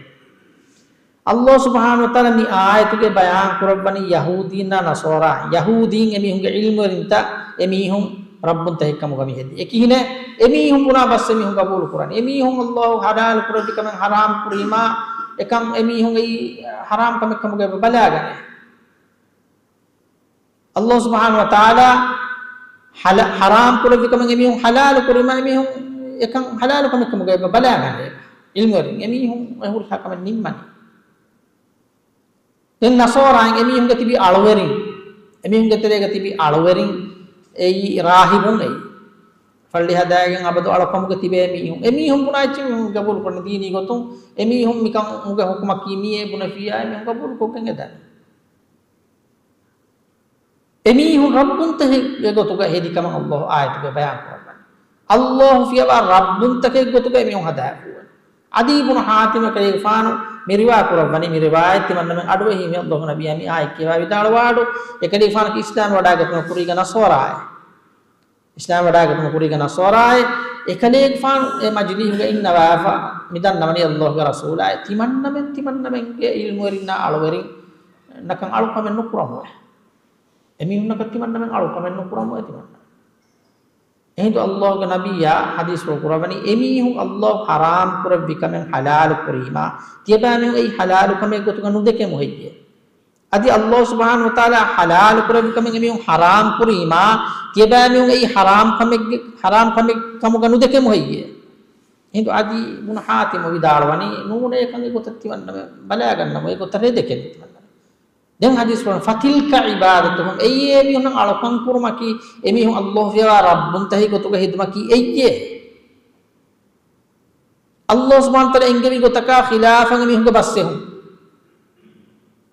ﷲ ސުބްޙާނަހޫ ވަތަޢާލާ މި އާޔަތުގަ ބަޔާން ކުރައްވަނީ ޔަހޫދީންނާ ނަޞާރާ، ޔަހޫދީން އެމީހުންގެ ޢިލްމުވެރިންތައް އެމީހުން ރައްބުންތަކެއް ކަމުގަ މި ހެދީ. އެކިހިނެއް އެމީހުން ބުނާ ބަސް އެމީހުން ގަބޫލު ކުރަނީ. އެމީހުން ﷲ ޙަލާލު ކުރެއްވި ކަމެއް ޙަރާމް ކުރީމާ، އެކަން އެމީހުން އެއީ ޙަރާމް ކަމެއް ކަމުގަ އެބަ ބަލާގަނޭ. ﷲ ސުބްޙާނަހޫ ވަތަޢާލާ ޙަލަ-، ޙަރާމް ކުރެއްވި ކަމެއް އެމީހުން ޙަލާލު ކުރީމާ، އެމީހުން އެކަން ޙަލާލު ކަމެއް ކަމުގަ އެބަ ބަލާގަނޭ. ޢިލްމުވެރިން އެމީހުން އެ ހުރިހާ ކަމެއް ނިންމަނީ. ދެން ނަޞާރާއިން އެމީހުންގެ ތިބި އަޅުވެރިން، އެމީހުންގެ ތެރޭގަ ތިބި އަޅުވެރިން އެއީ ރާހިބުން އެއީ. ފައްޅި ހަދާގެން އަބަދު އަޅުކަމުގަ ތިބޭ މީހުން. އެމީހުން ބުނާ އެއްޗެއް މީހުން ގަބޫލު ކުރަން ދީނީ ގޮތުން. އެމީހުން މިކަމުގެ ޙުކުމަކީ މިއޭ ބުނެފިއްޔާ އެމީހުން ގަބޫލު ކޮށްގެން އެދަނީ. އެމީހުން ރައްބުންތަކެއްގެ ގޮތުގަ ހެދި ކަމަށް ﷲ އާޔަތުގަ ބަޔާން ކުރައްވަނީ. ﷲ ފިޔަވާ ރައްބުންތަކެއް ގޮތުގަ އެމީހުން ހަދާފިއެވެ. ޢަދީ ބުނު ޙާތިމް އެކަލޭގެފާނު މި ރިވާ ކުރައްވަނީ، މި ރިވާޔަތް ތިމަންނަމެން އަޑުއެހީމޭ ﷲ ނަބިއްޔާ މި އާޔަތް ކިޔަވާ ވިދާޅުވާ އަޑު، އެކަލޭގެފާނަކީ އިސްލާމް ވަޑާގަތުމަށް ކުރީގަ ނަޞާރާއެއް. އިސްލާމް ވަޑާގަތުމަށް ކުރީގަ ނަޞާރާއެއް. އެކަލޭގެފާނު އެ މަޖިލީހުގަ އިންނަވާފަ މި ދަންނަވަނީ ﷲގެ ރަސޫލާއޭ. ތިމަންނަމެން، ތިމަންނަމެންގެ ޢިލްމުވެރިންނާ އަޅުވެރިންނަކަށް އަޅުކަމެއް ނުކުރަމުވެ. އެމީހުންނަކަށް ތިމަންނަމެން އަޅުކަމެއް ނުކުރަމުވެ ތިމަންނަމެން. އެހިނދު ﷲގެ ނަބިއްޔާ ޙަދީޘްފުޅު ކުރައްވަނީ، އެމީހުން ﷲ ޙަރާމް ކުރެއްވި ކަމެއް ޙަލާލު ކުރީމާ، ތިޔަބައިމީހުން އެއީ ޙަލާލު ކަމެއް ގޮތުގަ ނުދެކެމު ހެއްޔޭ؟ އަދި ﷲ ސުބްޙާނަހޫ ވަތަޢާލާ ޙަލާލު ކުރެއްވި ކަމެއް އެމީހުން ޙަރާމް ކުރީމާ، ތިޔަބައިމީހުން އެއީ ޙަރާމް ކަމެއްގެ، ޙަރާމް ކަމެއް ކަމުގަ ނުދެކެމު ހެއްޔޭ؟ އެހިނދު ޢަދީ ބުނު ޙާތިމު ވިދާޅުވަނީ، ނޫނޭ، އެކަން އެގޮތަށް ތިމަންނަމެން ބަލާގަންނަމު، އެގޮތަށް ރޭ ދެކެން ތިމަންނަމެން. ދެން ޙަދީޘްފުޅު، ފަތިލްކަ ޢިބާދަތުހުމް، އެއީ އެމީހުންނަށް އަޅުކަން ކުރުމަކީ، އެމީހުން ﷲ ފިޔަވާ ރައްބުންތަކެއް ގޮތުގަ ހެދުމަކީ އެއްޔޭ؟ ﷲ ސުބްޙާނަހޫ ވަތަޢާލާ އެންގެވި ގޮތަކާ ޚިލާފަށް އެމީހުންގެ ބަސް ޖެހުން.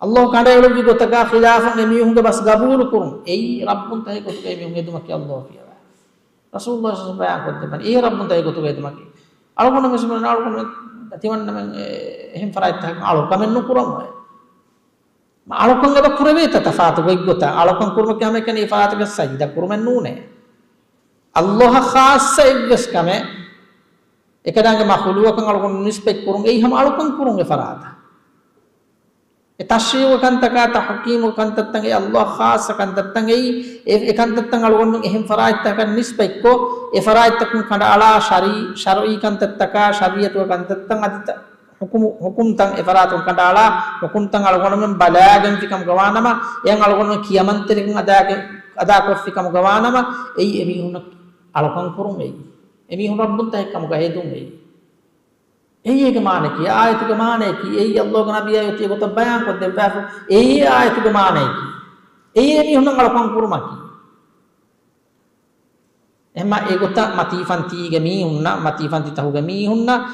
ﷲ ކަނޑައެޅުއްވި ގޮތަކާ ޚިލާފަށް އެމީހުންގެ ބަސް ގަބޫލު ކުރުން. އެއީ ރައްބުންތަކެއް ގޮތުގަ އެމީހުން ހެދުމަކީ ﷲ ފިޔަވާ. ރަސޫލުﷲ ޞައްލަﷲު ޢަލައިހި ވަސައްލަމް ބަޔާން ކޮށްދެއްވަނީ، އެއީ ރައްބުންތަކެއް ގޮތުގަ ހެދުމަކީ. އަޅުގަނޑު މުސްލިމުން އަޅުގަނޑު ތިމަންނަމެން އެ-، އެހެން ފަރާތްތަކަކަށް އަޅުކަމެއް ނުކުރަމު. އަޅުކަން އެބަ ކުރެވޭތަ ތަފާތު ގޮތްގޮތަށް؟ އަޅުކަން ކުރުމަކީ ހަމައެކަނި އެ ފަރާތަކަށް ސަޖިދަ ކުރުމެއް ނޫނޭ. ﷲ އަށް ޚާއްޞަ އެއްވެސް ކަމެއް، އެކަލާނގެ މަޚުލޫޤަކަށް އަޅުގަނޑު ނިސްބަތް ކުރުން އެއީ ހަމަ އަޅުކަން ކުރުން އެ ފަރާތަށް. އެ ތަޝްރީޢުގެ ކަންތަކާ، ތަޙްކީމުގެ ކަންތައްތައް އެއީ ﷲ އަށް ޚާއްޞަ ކަންތައްތައް އެއީ، އެ، އެ ކަންތައްތައް އަޅުގަނޑު އެހެން ފަރާތްތަކަށް ނިސްބަތްކޮށް، އެ ފަރާތްތަކުން ކަނޑައަޅާ ޝަރީ-، ޝަރުޢީ ކަންތައްތަކާ، ޝަރީޢަތުގެ ކަންތައްތައް އަދި ތަ-، ޙުކުމު-، ޙުކުމްތައް އެ ފަރާތުން ކަނޑައަޅާ، ޙުކުމްތައް އަޅުގަނޑުމެން ބަލާގެންފި ކަމުގަ ވާނަމަ، އެއަށް އަޅުގަނޑުމެން ކިޔަމަންތެރިކަން އަދާކެ-، އަދާކޮށްފި ކަމުގަ ވާނަމަ، އެއީ އެމީހުންނަށް އަޅުކަން ކުރުން އެއީ. އެމީހުން ރައްބުންތަކެއް ކަމުގަ ހެދުން އެއީ. އެއީ އޭގެ މާނައަކީ، އާޔަތުގެ މާނައަކީ، އެއީ ﷲގެ ނަބިއްޔާ އޮތީ ގޮތަށް ބަޔާން ކޮށްދެއްވާފަ، އެއީ އާޔަތުގެ މާނައަކީ. އެއީ އެމީހުންނަށް އަޅުކަން ކުރުމަކީ. އެހެންމާ އެގޮތަށް މަތީފަންތީގެ މީހުންނަށް، މަތީފަންތިތަކުގެ މީހުންނަށް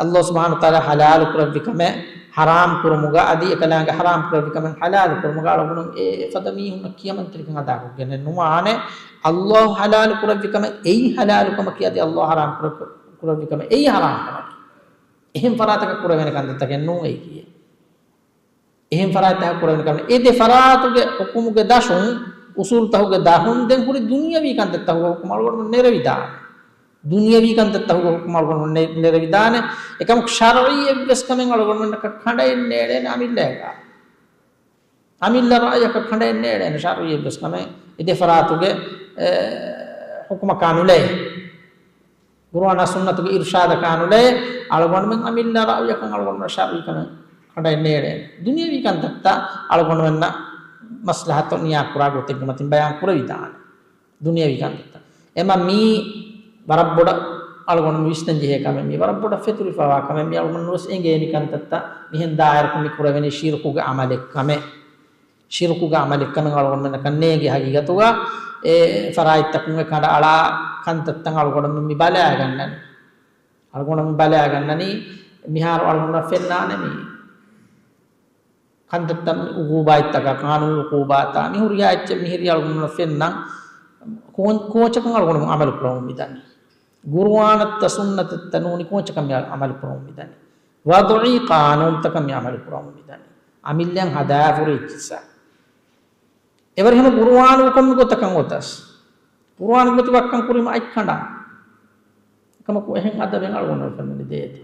ﷲ ސުބްޙާނަހޫ ވަތަޢާލާ ޙަލާލު ކުރެއްވި ކަމެއް ޙަރާމް ކުރުމުގަ އަދި އެކަލާނގެ ޙަރާމް ކުރެއްވި ކަމެއް ޙަލާލު ކުރުމުގަ އަޅުގަނޑު އެ ފަދަ މީހުންނަށް ކިޔަމަންތެރިކަން އަދާކޮށްގެން ނުވާނެ. ﷲ ޙަލާލު ކުރެއްވި ކަމެއް އެއީ ޙަލާލު ކަމަކީ އަދި ﷲ ޙަރާމް ކުރެއް-، ކުރެއްވި ކަމެއް އެއީ ޙަރާމް ކަމަކީ. އެހެން ފަރާތަކަށް ކުރެވޭނެ ކަންތައްތަކެއް ނޫން އެއީ. އެހެން ފަރާތްތަކަށް ކުރެވޭނެ ކަމެއް. އެ ދެ ފަރާތުގެ ޙުކުމުގެ ދަށުން، އުޞޫލުތަކުގެ ދަށުން ދެން ހުރި ދުނިޔަވީ ކަންތައްތަކުގެ ޙުކުމް އަޅުގަނޑުމެން ނެރެވިދާނެ. ދުނިޔަވީ ކަންތައްތަކުގެ ޙުކުމް އަޅުގަނޑުމެން ނެ-، ނެރެވިދާނެ. އެކަމަކު ޝަރުޢީ އެއްވެސް ކަމެއް އަޅުގަނޑުމެންނަކަށް ކަނޑައެއް ނޭޅޭނެ އަމިއްލައަކާ. އަމިއްލަ ރައުޔަކަށް ކަނޑައެއް ނޭޅޭނެ ޝަރުޢީ އެއްވެސް ކަމެއް އެ ދެ ފަރާތުގެ، އެ، ޙުކުމަކާ ނުލައި. ޤުރުއާނާ ސުންނަތުގެ އިރުޝާދަކާ ނުލައި، އަޅުގަނޑުމެން އަމިއްލަ ރައުޔަކަށް އަޅުގަނޑުމެން ޝަރުޢީ ކަމެއް ކަނޑައެއް ނޭޅޭނެ. ދުނިޔަވީ ކަންތައްތައް އަޅުގަނޑުމެންނަށް މަސްލަހަތު ނިޔާކުރާ ގޮތެއްގެ މަތިން ބަޔާން ކުރެވިދާނެ. ދުނިޔަވީ ކަންތައްތައް. އެމަ މީ ވަރަށް ބޮޑަށް އަޅުގަނޑު ވިސްނަން ޖެހޭ ކަމެއް، މީ ވަރަށް ބޮޑަށް ފެތުރިފަވާ ކަމެއް، މީ އަޅުގަނޑު ނުވެސް އެނގޭ މި ކަންތައްތައް މިހެން ދާއިރަކު މި ކުރެވެނީ ޝިރުކުގެ އަމަލެއް ކަމެއް. ޝިރުކުގެ އަމަލެއްކަމެއް އަޅުގަނޑުމެންނަކަށް ނޭނގެ ހަގީގަތުގަ އެ ފަރާތްތަކުން އެ ކަނޑައަޅާ ކަންތައްތައް އަޅުގަނޑުމެން މި ބަލާގަންނަނީ. އަޅުގަނޑު މި ބަލާގަންނަނީ މިހާރު އަޅުގަނޑަށް ފެންނާނެ މި ކަންތައްތައް މި އުގޫބާތްތަކާ، ޤާނޫނު އުގޫބާތާ، މި ހުރިހާ އެއްޗެއް މިހިރީ އަޅުގަނޑުމެން ފެންނަން ކޯ-، ކޯޗަކަށް އަޅުގަނޑު އަމަލު ކުރަމުން މިދަނީ. ގުރުއާނަށްތަ ސުންނަތަށްތަ ނޫނީ ކޯޗަކަށް މި އަމަލު ކުރަމުން މިދަނީ. ވަޟުޢީ ޤާނޫނުތަކަށް މި އަމަލު ކުރަމުން މިދަނީ. އަމިއްލައަށް ހަދާފަ ހުރި އެއްޗިއްސާ. އެވަރު ހަމަ ގުރުއާނު ކޮންމެ ގޮތަކަށް އޮތަސް، ގުރުއާނު ގޮތި ވައްކަން ކުރީމަ އަތް ކަނޑާ. އެކަމަކު އެހެން އަދަބެއް އަޅުގަނޑު ފެންނަނީ ދޭތަ؟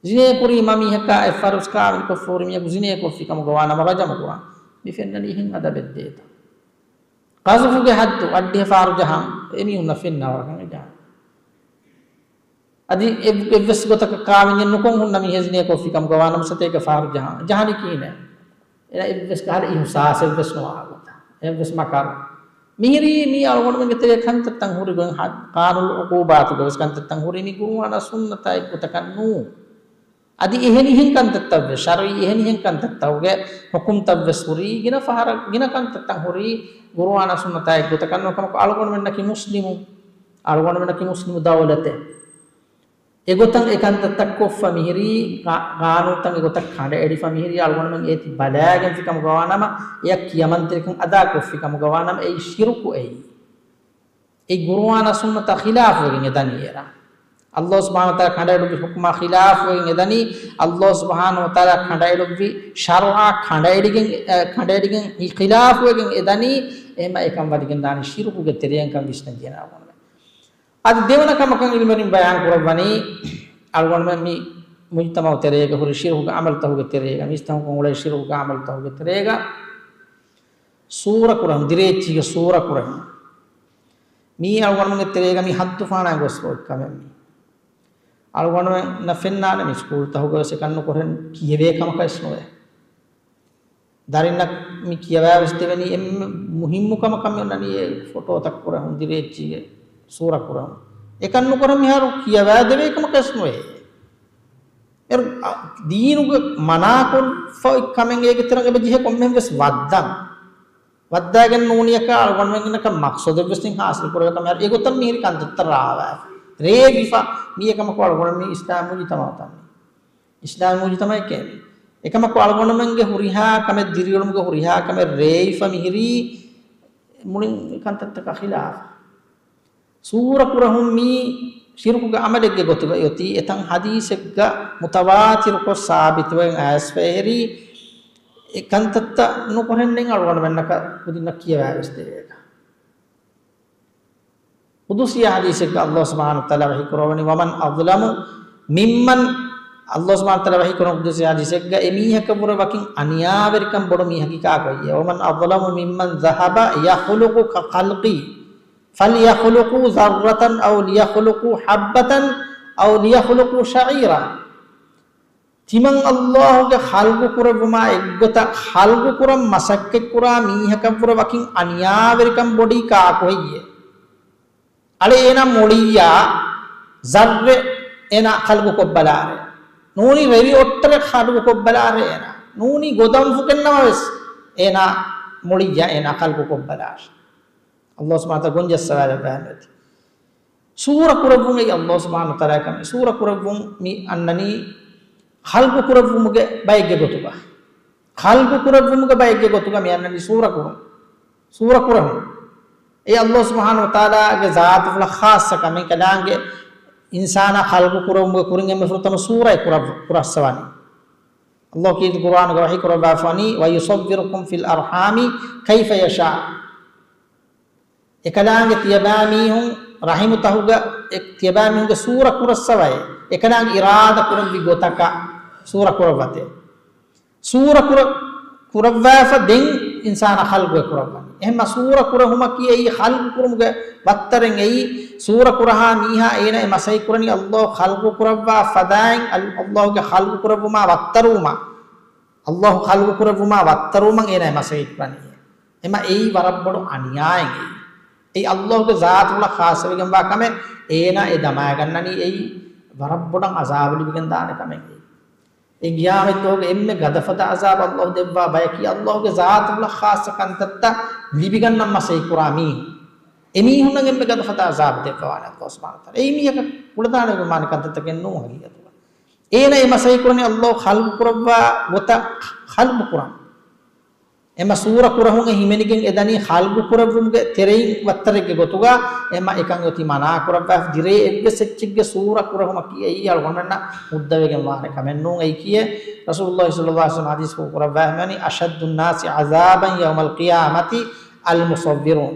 ޒިނޭ ކުރީމަ މީހަކާ އެއް ފަރުސް ކާވެނިކޮށްފަ ހުރި މީހަކު ޒިނޭ ކޮށްފި ކަމުގަ ވާނަމަ ރަޖަމު ކުރާ. މި ފެންނަނީ އެހެން އަދަބެއް ދޭތަ؟ ޤަޒުފުގެ ޙައްދު އަށްޑިހަ ފާރު ޖަހާ އެމީހުންނަށް ފެންނަ ވަރަކަށް އެ ޖަހާ. އަދި އެ-، އެއްވެސް ގޮތަކަށް ކާވެންޏެއް ނުކޮށް ހުންނަ މީހެއް ޒިނޭ ކޮށްފި ކަމުގަ ވާނަމަ ސަތޭކަ ފާރު ޖަހާ. ޖަހަނީ ކިހިނެއް؟ އެ އެއްވެސް ކަހަލަ އިހުސާސެއްވެސް ނުވާ ގޮތަށް. އެއްވެސް މަކަރު. މިހިރީ މީ އަޅުގަނޑުމެންގެ ތެރޭ ކަންތައްތައް ހުރި ގޮތް ހަ-، ޤާނޫނު އުޤޫބާތުގަވެސް ކަންތައްތައް ހުރީ މި ޤުރުއާނާ ސުންނަތާ އެއްގޮތަކަށް ނޫން. އަދި އެހެނިހެން ކަންތައްތައްވެސް، ޝަރުޢީ އެހެނިހެން ކަންތައްތަކުގެ ޙުކުމްތައްވެސް ހުރީ، ގިނަ ފަހަރަށް، ގިނަ ކަންތައްތައް ހުރީ ޤުރުއާނާ ސުންނަތާ އެއްގޮތަކަށް ނޫން. ކަމަކު އަޅުގަނޑުމެންނަކީ މުސްލިމު، އަޅުގަނޑުމެންނަކީ މުސްލިމު ދައުލަތެއް. އެގޮތަށް އެ ކަންތައްތައް ކޮށްފަ މިހިރީ، ޤާ-، ޤާނޫނުތައް އެގޮތަށް ކަނޑައެޅިފަ މިހިރީ، އަޅުގަނޑުމެން އޭތި ބަލާގެންފި ކަމުގަ ވާނަމަ، އެޔަށް ކިޔަމަންތެރިކަން އަދާކޮށްފި ކަމުގަ ވާނަމަ، އެއީ ޝިރުކު އެއީ. އެ ޤުރުއާނާ ސުންނަތާ ޚިލާފުވެގެން އެ ދަނީ އެރާ. ﷲ ސުބްޙާނަހޫ ވަތަޢާލާ ކަނޑައެޅުއްވި ޙުކުމާ ޚިލާފުވެގެން އެ ދަނީ، ﷲ ސުބްޙާނަހޫ ވަތަޢާލާ ކަނޑައެޅުއްވި ޝަރުޢާ ކަނޑައެޅިގެން، އެ، ކަނޑައެޅިގެން ޚިލާފުވެގެން އެ ދަނީ، އެހެމަ އެކަން ވަދެގެން ދާނީ ޝިރުކުގެ ތެރެއިން ކަން ވިސްނަން ޖެހޭނެ އަޅުގަނޑުމެން. އަދި ދެވަނަ ކަމަކަށް ޢިލްމުވެރިން ބަޔާން ކުރައްވަނީ، އަޅުގަނޑުމެން މި މުޖްތަމަޢު ތެރޭގަ ހުރި ޝިރުކުގެ ޢަމަލުތަކުގެ ތެރޭގަ، މީސްތަކުން އުޅޭ ޝިރުކުގެ ޢަމަލުތަކުގެ ތެރޭގަ، ސޫރަ ކުރަން، ދިރޭއްޗީގެ ސޫރަ ކުރަން. މީ އަޅުގަނޑުމެންގެ ތެރޭގަ މި ހައްދުފާނާ ގޮސްފަ އޮތް ކަމެއް މީ. އަޅުގަނޑުމެންނަށް ފެންނާނެ މި ސްކޫލްތަކުގަވެސް އެކަން ނުކުރެން ކިޔެވޭ ކަމަކަށް ވެސް ނުވޭ. ދަރިންނަށް މި ކިޔަވާވެސް ދެވެނީ އެންމެ މުހިއްމު ކަމަކަށް މި އޮންނަނީ އެ ފޮޓޯތައް ކުރެހުން، ދިރޭއްޗީގެ ސޫރަ ކުރެހުން. އެކަން ނުކުރެން މިހާރު ކިޔަވާ ދެވޭ ކަމަކަށް ވެސް ނުވޭ. އެރު، އަ، ދީނުގެ މަނާކޮށްފަ އޮތް ކަމެއް އޭގެ ތެރޭގަ އެބަ ޖެހޭ ކޮންމެހެން ވެސް ވައްދަން. ވައްދާގެން ނޫނިއަކާ އަޅުގަނޑުމެންނަކަށް މަޤްޞަދެއްވެސް ހާސިލް ކުރެވޭ ކަމެއް އެގޮތަށް މިހިރި ކަންތައްތައް ރާވާފަ، ރޭވިފަ، މީ އެކަމަކު އަޅުގަނޑު މީ އިސްލާމީ މުޖުތަމަޢުތައް މީ. އިސްލާމީ މުޖުތަމަޢެކޭ މީ. އެކަމަކު އަޅުގަނޑުމެންގެ ހުރިހާ ކަމެއް ދިރިއުޅުމުގެ ހުރިހާ ކަމެއް ރޭވިފަ މިހިރީ މުޅިން ކަންތައްތަކާ ޚިލާފަށް. ސޫރަ ކުރެހުން މީ ޝިރުކުގެ ޢަމަލެއްގެ ގޮތުގައި އޮތީ، އެތަން ޙަދީޘެއްގަ މުތަވާތިރުކޮށް ސާބިތުވެގެން އައިސްފަ އެހެރީ، އެ ކަންތައްތައް ނުކުރެންނެއް އަޅުގަނޑުމެންނަކަށް ކުދިންނަށް ކިޔަވާވެސް ދެވޭކަށް. ޤުދުސީ ޙަދީޘެއްގަ ﷲ ސުބްޙާނަހޫ ވަތަޢާލާ ވަޙީކުރައްވަނީ، وَمَنْ أَظْلَمُ مِمَّنْ، ﷲ ސުބްޙާނަހޫ ވަތަޢާލާ ވަޙީކުރަނީ ޤުދުސީ ޙަދީޘެއްގަ، އެމީހަކަށްވުރެ ވަކިން އަނިޔާވެރިކަން ބޮޑު މީހަކީ ކާކު ހެއްޔޭ؟ وَمَنْ أَظْلَمُ مِمَّنْ ذَهَبَ يَخْلُقُ كَخَلْقِي فَلْيَخْلُقُوا ذَرَّةً أَوْ لِيَخْلُقُوا حَبَّةً أَوْ لِيَخْلُقُوا شَعِيرًا. ތިމަން ﷲގެ ޚަލްޤު ކުރެއްވުމާ އެއްގޮތަށް ޚަލްޤު ކުރަން މަސައްކަތްކުރާ މީހަކަށްވުރެ ވަކިން އަނިޔާވެރިކަން ބޮޑީ ކާކު ހެއްޔޭ؟ އަޅެ އޭނާ މޮޅިއްޔާ ޒައްރެއް އޭނާ ޚަލްޤު ކޮށްބަލާށޭ. ނޫނީ ރެވި އޮށްޓަރެއް ޚަލްޤު ކޮށްބަލާށޭ އޭނާ. ނޫނީ ގޮދަން ފުކެއްނަމަވެސް އޭނާ މޮޅިއްޔާ އޭނާ ޚަލްޤު ކޮށްބަލާށޭ. ﷲ ސުބްޙާނަހޫ ވަތަޢާލާ ގޮންޖައްސަވާލައްވާ މެދި. ސޫރަ ކުރެއްވުމުގައި ﷲ ސުބްޙާނަހޫ ވަތަޢާލާ ކަމެއް. ސޫރަ ކުރެއްވުން މި އަންނަނީ ޚަލްޤު ކުރެއްވުމުގެ ބައެއްގެ ގޮތުގަ. ޚަލްޤު ކުރެއްވުމުގެ ބައެއްގެ ގޮތުގަ މި އަންނަނީ ސޫރަ ކުރުން. ސޫރަ ކުރެހުން. އެ ﷲ ސުބްޙާނަހޫ ވަތަޢާލާގެ ޒާތުފުޅަށް ޚާއްޞަ ކަމެއް ކަލާނގެ އިންސާނާ ޚަލްޤު ކުރެއްވުމުގެ ކުރިން އެންމެ ފުރަތަމަ ސޫރައެއް ކުރައްވ-، ކުރައްސަވަނީ. ﷲ ކީރިތި ޤުރުއާނުގަ ވަޙީ ކުރައްވާފަވަނީ، وَيُصَوِّرُكُمْ فِي الْأَرْحَامِ كَيْفَ يَشَاءُ. އެކަލާނގެ ތިޔަބައިމީހުން ރަޙިމުތަހުގަ އެ ތިޔަބައިމީހުންގެ ސޫރަ ކުރައްސަވައޭ، އެކަލާނގެ އިރާދަ ކުރެއްވި ގޮތަކަށް ސޫރަ ކުރައްވަތޭ. ސޫރަ ކުރަ-، ކުރައްވާފަ ދެން އިންސާނާ ޚަލްޤު ކުރައްވަނީ. އެހެންމަ ސޫރަ ކުރެހުމަކީ އެއީ ޚަލްޤު ކުރުމުގެ ވައްތަރެއް އެއީ. ސޫރަ ކުރަހާ މީހާ އޭނަ އެ މަސައްކަތް ކުރަނީ ﷲ ޚަލްޤު ކުރައްވާ ފަދައިން، އަލް-، ﷲގެ ޚަލްޤު ކުރެއްވުމާ ވައްތަރުވުމަށް. ﷲ ޚަލްޤު ކުރެއްވުމާ ވައްތަރުވުމަށް އޭނަ އެ މަސައްކަތް ކުރަނީ. އެމަ އެއީ ވަރަށް ބޮޑު އަނިޔާއެއް އެއީ. އެއީ ﷲގެ ޒާތުފުޅަށް ޚާއްޞަވެގެންވާ ކަމެއް. އޭނަ އެ ދަމާގަންނަނީ އެއީ ވަރަށް ބޮޑަށް ޢަޒާބު ލިބިގެން ދާނެ ކަމެއް އެއީ. އެ ޤިޔާމަތްދުވަހުގެ އެންމެ ގަދަފަދަ ޢަޒާބު ﷲ ދެއްވާ ބަޔަކީ ﷲގެ ޒާތުފުޅަށް ޚާއްޞަ ކަންތައްތައް ލިބިގަންނަން މަސައްކަތް ކުރާ މީހުން. އެ މީހުންނަށް އެންމެ ގަދަފަދަ ޢަޒާބު ދެއްވަވާނެ ﷲ ސުބްޙާނަހޫ ވަތަޢާލާ. އެއީ މީހަކަށް ކުޅަދާނަވެގެންވާނެ ކަންތައްތަކެއް ނޫން ހަގީގަތުގަ. އޭނަ އެ މަސައްކަތް ކުރަނީ ﷲ ޚަލްޤު ކުރައްވާ ގޮތަށް ޚަލްޤު ކުރަން. އެމަ ސޫރަ ކުރެހުން އެ ހިމެނިގެން އެ ދަނީ ޚަލްޤު ކުރެއްވުމުގެ ތެރެއިން ވައްތަރެއްގެ ގޮތުގަ. އެމަ އެކަން އޮތީ މަނާ ކުރައްވާ. ދިރޭ އެއްވެސް އެއްޗެއްގެ ސޫރަ ކުރެހުމަކީ އެއީ އަޅުގަނޑަށް ހުއްދަވެގެން ވާނެ ކަމެއް ނޫން. އެއީކީ ރަސޫލުﷲ ޞައްލަﷲ ޢަލައިހި ވަސައްލަމަ ޙަދީޘްފުޅު ކުރައްވާ ހަމަނީ، أشد الناس عذابا يوم القيامة المصورون.